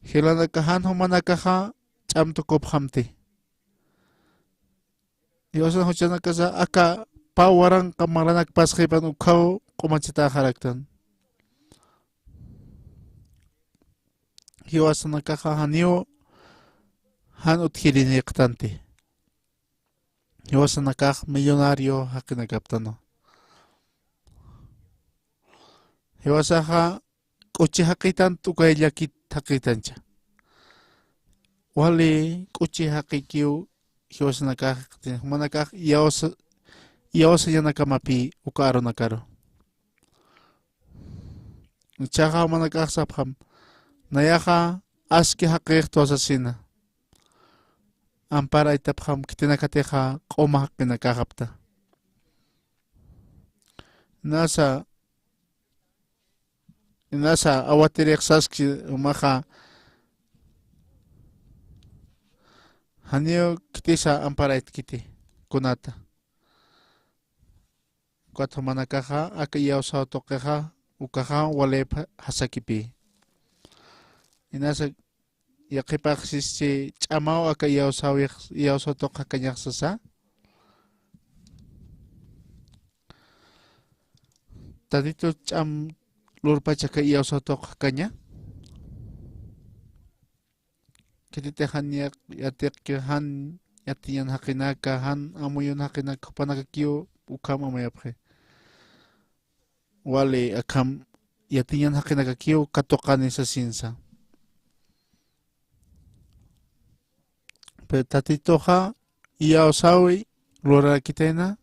Jilanaka jan jumanakaxa ch'am tukupxamti. Jiwasan juchanakasa aka pä waranqa malanak pasxipan ukhaw q'umachatäxaraktan. Jiwasanakaxa janiw jan utjirinïktanti. Jiwasanakax millonario jaqinakaptanu. Jiwasaxa k'uchi jaqïtan, ukay llakit jaqïtancha. Wali k'uchi jaqikiw jiwasanakax, jumanakax iyawsa-, iyawsañanakamapï uka arunakaru. Ichhaxa jumanakax sapxam, nayaxa aski jaqïxtwa sasina. Amparaytapxam khitinakatixa q'uma jaqinakaxapta. Nasa, nasa awatirix saski jumaxa, janiw khitisa amparaytkiti kunata. Ukat jumanakaxa aka iyawsäw tuqixa ukaxa walïp jasakipï. Inasa yaqhipax sischi ch'amaw aka iyawsäwix, iyawsäw tuq jakañax sasa. Tatitu ch'am lurpach aka iyawsäw tuq jakaña. Khititix jan yaq-, yatiqki jan yatiñan jaqinaka, jan amuyun jaqinaka jupanakakiw ukham amuyapxi. Wali akham yatiñan jaqinakakiw katuqani sasinsa. Pero Tatituxa iyawsäwi lurarakitayna.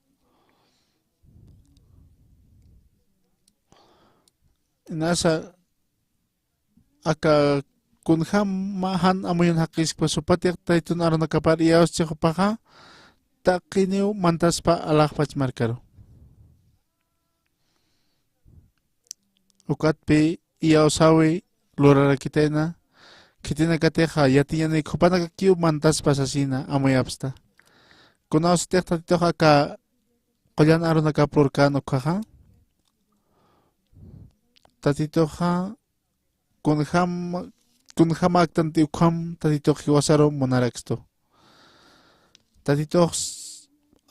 Inasa aka kunjama jan amuyun jaqiskpa, supatix Tatitun arunakapar iyawschix jupaxa, taqiniw mantaspa alaxpach markaru. Ukatpï iyawsäwi lurarakitayna, khitinakatixa yatiñanik jupanakakiw mantaspa sasina amuyapxsta. Kunawsatix Tatitux aka qullan arunakap lurkän ukhaxa, Tatituxa kunjam, kunjamäktanti ukham Tatitux jiwasaru munarakstu. Tatitux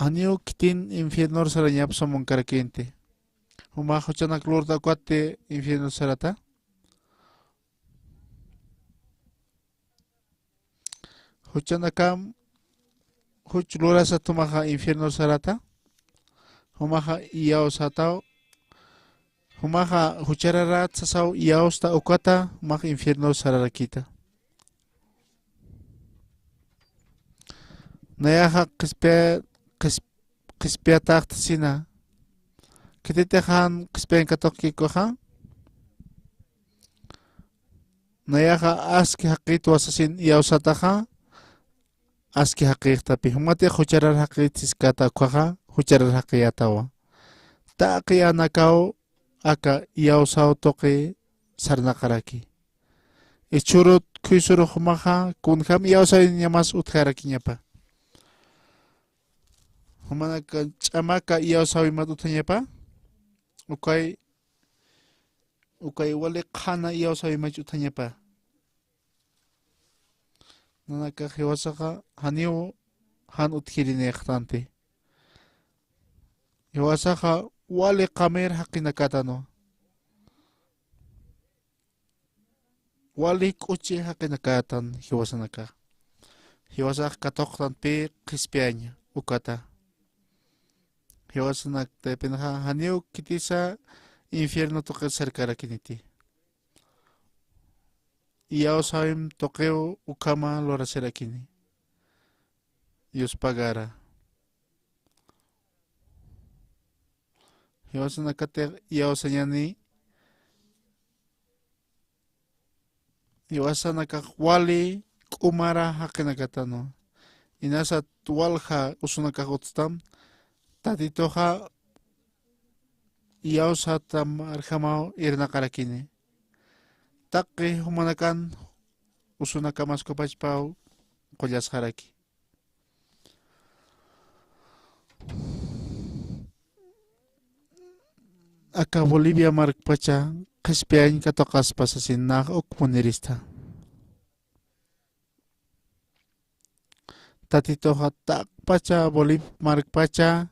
janiw khitin infiernor sarañap samankarakinti. Jumax juchanak lurta ukatsti infiernor sarata. Juchanakam juch lurasat jumaxa infiernor sarata. Jumaxa iyawsataw. Jumaxa juchararat sasaw iyawsta ukata, jumax infiernor sararakita. Nayaxa qhispiyä-, qhis-, qhispiyataxtasina. Khititix jan qhispiyañ katuqki ukaxa. Nayaxa aski jaqïtwa sasin iyawsataxa, aski jaqïxtapï. Jumatix jucharar jaqït siskata ukaxa, jucharar jaqïyatawa. Taqi anakaw aka iyawsäw tuqi sarnaqaraki. Jichhürut khuysurux jumaxa, kunjam iyawsäwinñamas utjarakiñapa. Jumanaka ch'amaka iyawsäwimat utjañapa, ukay, ukay wali qhana iyawsäwimach utjañapa. Nanakax jiwasaxa janiw jan utjirinïxtanti. Jiwasaxa wali qamir jaqinakätanwa. Wali k'uchi jaqinakätan jiwasanakax. Jiwasax katuqtanpï qhispiyañ ukata. Jiwasanak taypinxa janiw khitisa infierno tuqir sarkarakiniti. Iyawsäwim tuqiw ukhama lurasirakini. Yuspagara. Jiwasanakatix iyawsañäni, jiwasanakax wali k'umara jaqinakatanwa. Inasat walja usunakax utstam, Tatituxa iyawsatam arjamaw irnaqarakini. Taqi jumanakan usunakamas kupachpaw qullasxaraki. Aka Bolivia markpacha qhispiyañ katuqaspa sasin nax uk munirista. Tatituxa taqpacha Bolivia markpacha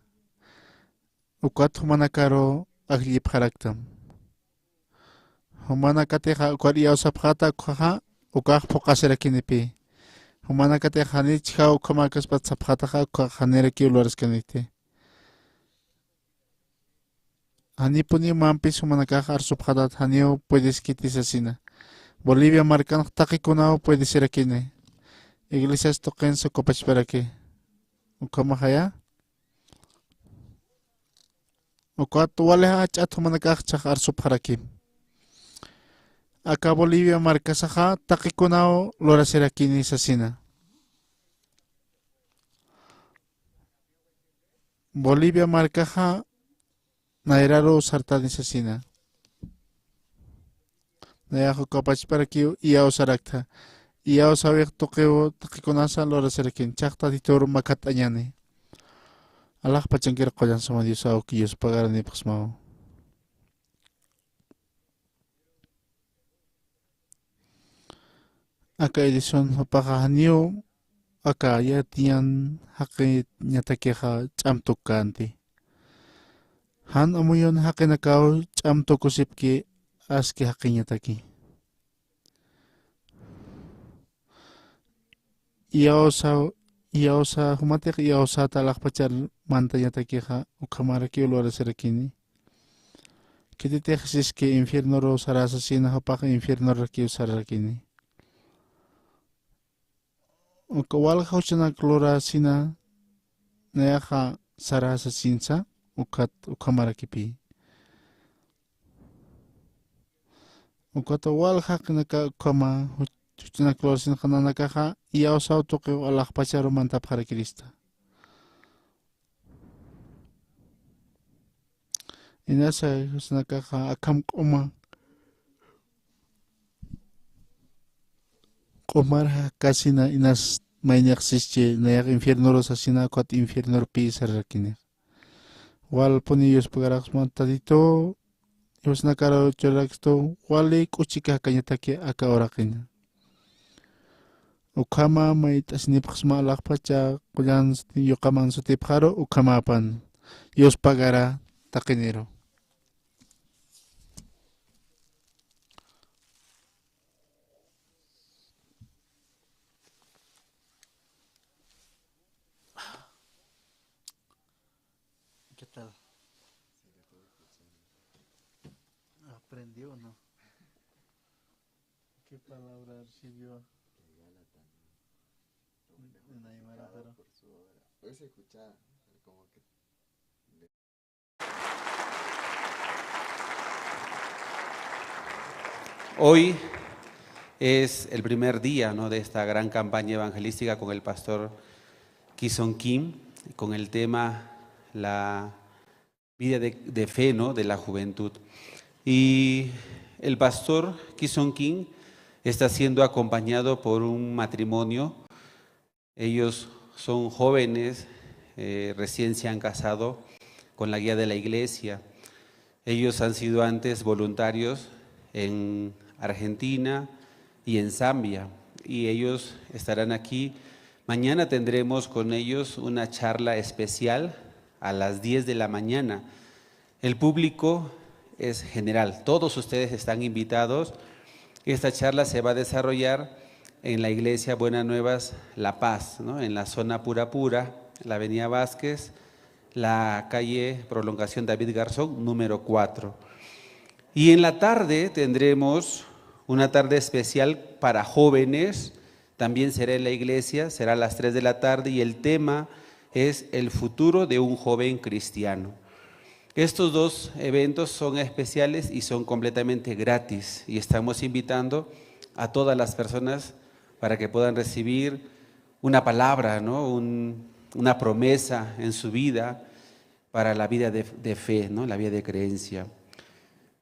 ukat jumanakaru ajllipxaraktam. Jumanakatixa ukar iyawsapxäta ukhaxa, ukax phuqasirakinipï. Jumanakatix janichjaw ukhamäkaspat sapxätaxa, ukax janirakiw luraskaniti. Janipuniw mampis jumanakax arsupxätat, janiw puedeskiti sasina. Bolivia markanx taqikunaw puedesirakini. Iglesias tuqinsa ukapachparaki. Ukhamaxaya. Ukat wali jach'at jumanakax chhax arsupxaraki. Aka Bolivia markasaxa taqikunaw lurasirakini sasina. Bolivia markaxa nayraru sartani sasina. Nayax ukapachparakiw iyawsaraktha. Iyawsäwix tuqiw taqikunasa lurasirakin. Chhax Tatitur makat'añäni. Alaxpachankir qullan suma Dios awki Dios pagaranipxsmaw. Aka Edison jupaxa janiw aka yatiñan jaqiñatakixa ch'am tukkanti. Jan amuyun jaqinakaw ch'am tukusipki aski jaqiñataki. Iyawsa, iyawsa, jumatix iyawsata alaxpachar mantañatakixa, ukhamarakiw lurasirakini. Khititix siski infiernoru sarasasina, jupax infiernorakiw sararakini. Uka walja juchanak lurasina, nayaxa sarasasinsa, ukat ukhamarakipï. Ukata walja jaqinaka ukhama juch-, juchanak lurasinxa nanakaxa, iyawsaw tuqiw alaxpacharu mantapxarakirista. Inasa juchanakaxa akham q'uma, q'umar jakasina inas maynix sischi, nayax infiernoru sasina, ukat infiernurpï sararakini. Walpuni Dios pagaraxsma Tatitu, Diosnakaru churarakstu, wali k'uchika jakañataki aka uraqina. Ukhama mayt'asinipxsma alaxpacha qullan suti-, yuqaman sutipxaru, ukhamapan. Dios pagara taqiniru. ¿Qué tal? ¿Aprendió o no? ¿Qué palabra recibió? En aymara, pero... Puedes escuchar, como que Hoy es el primer día, ¿no?, de esta gran campaña evangelística con el pastor Kison Kim, con el tema la vida de, de fe, ¿no?, de la juventud. Y el pastor Kison Kim está siendo acompañado por un matrimonio. Ellos son jóvenes, eh, recién se han casado con la guía de la iglesia. Ellos han sido antes voluntarios en Argentina y en Zambia, y ellos estarán aquí. Mañana tendremos con ellos una charla especial a las diez de la mañana. El público es general, todos ustedes están invitados. Esta charla se va a desarrollar en la iglesia Buenas Nuevas La Paz, ¿no? En la zona Purapura, la avenida Vázquez, la calle Prolongación David Garzón, número cuatro. Y en la tarde tendremos una tarde especial para jóvenes, también será en la iglesia, será a las tres de la tarde y el tema es el futuro de un joven cristiano. Estos dos eventos son especiales y son completamente gratis, y estamos invitando a todas las personas para que puedan recibir una palabra, ¿no? Un, una promesa en su vida para la vida de, de fe, ¿no? La vida de creencia.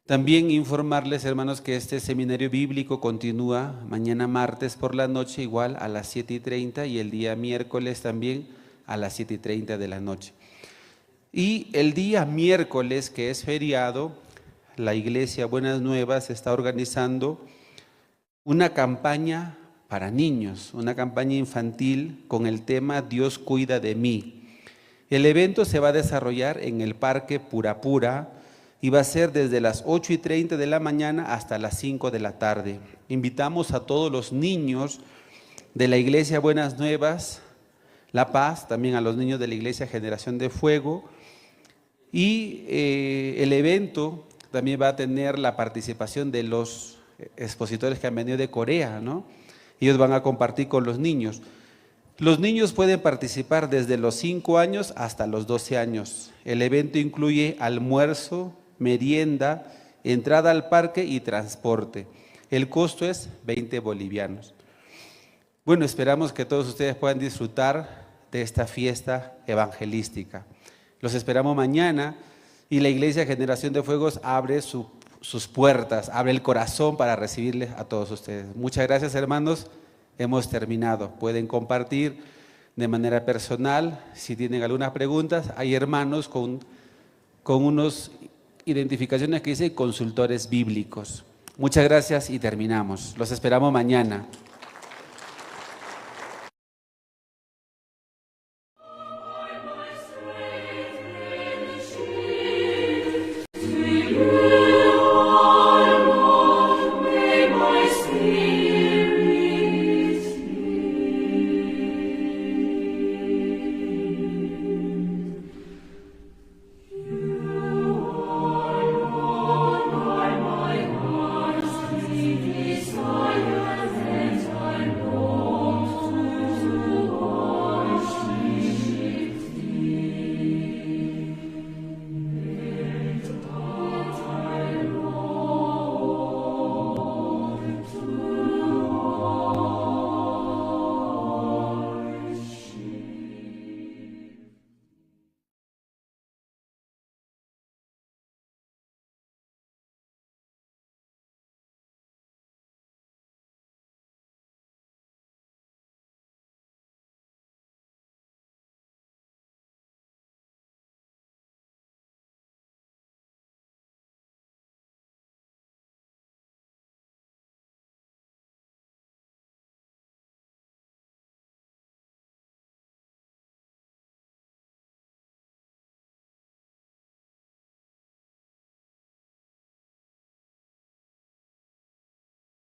También informarles, hermanos, que este seminario bíblico continúa mañana martes por la noche, igual a las siete y treinta, y el día miércoles también a las siete y treinta de la noche. Y el día miércoles, que es feriado, la iglesia Buenas Nuevas está organizando una campaña para niños, una campaña infantil con el tema Dios cuida de mí. El evento se va a desarrollar en el Parque Purapura y va a ser desde las ocho y treinta de la mañana hasta las cinco de la tarde. Invitamos a todos los niños de la Iglesia Buenas Nuevas, La Paz, también a los niños de la Iglesia Generación de Fuego, y, eh, el evento también va a tener la participación de los expositores que han venido de Corea, ¿no? Ellos van a compartir con los niños. Los niños pueden participar desde los cinco años hasta los doce años. El evento incluye almuerzo, merienda, entrada al parque y transporte. El costo es veinte bolivianos. Bueno, esperamos que todos ustedes puedan disfrutar de esta fiesta evangelística. Los esperamos mañana y la Iglesia Generación de Fuegos abre su, sus puertas, abre el corazón para recibirles a todos ustedes. Muchas gracias, hermanos. Hemos terminado. Pueden compartir de manera personal. Si tienen algunas preguntas, hay hermanos con, con unos identificaciones que dice consultores bíblicos. Muchas gracias y terminamos. Los esperamos mañana.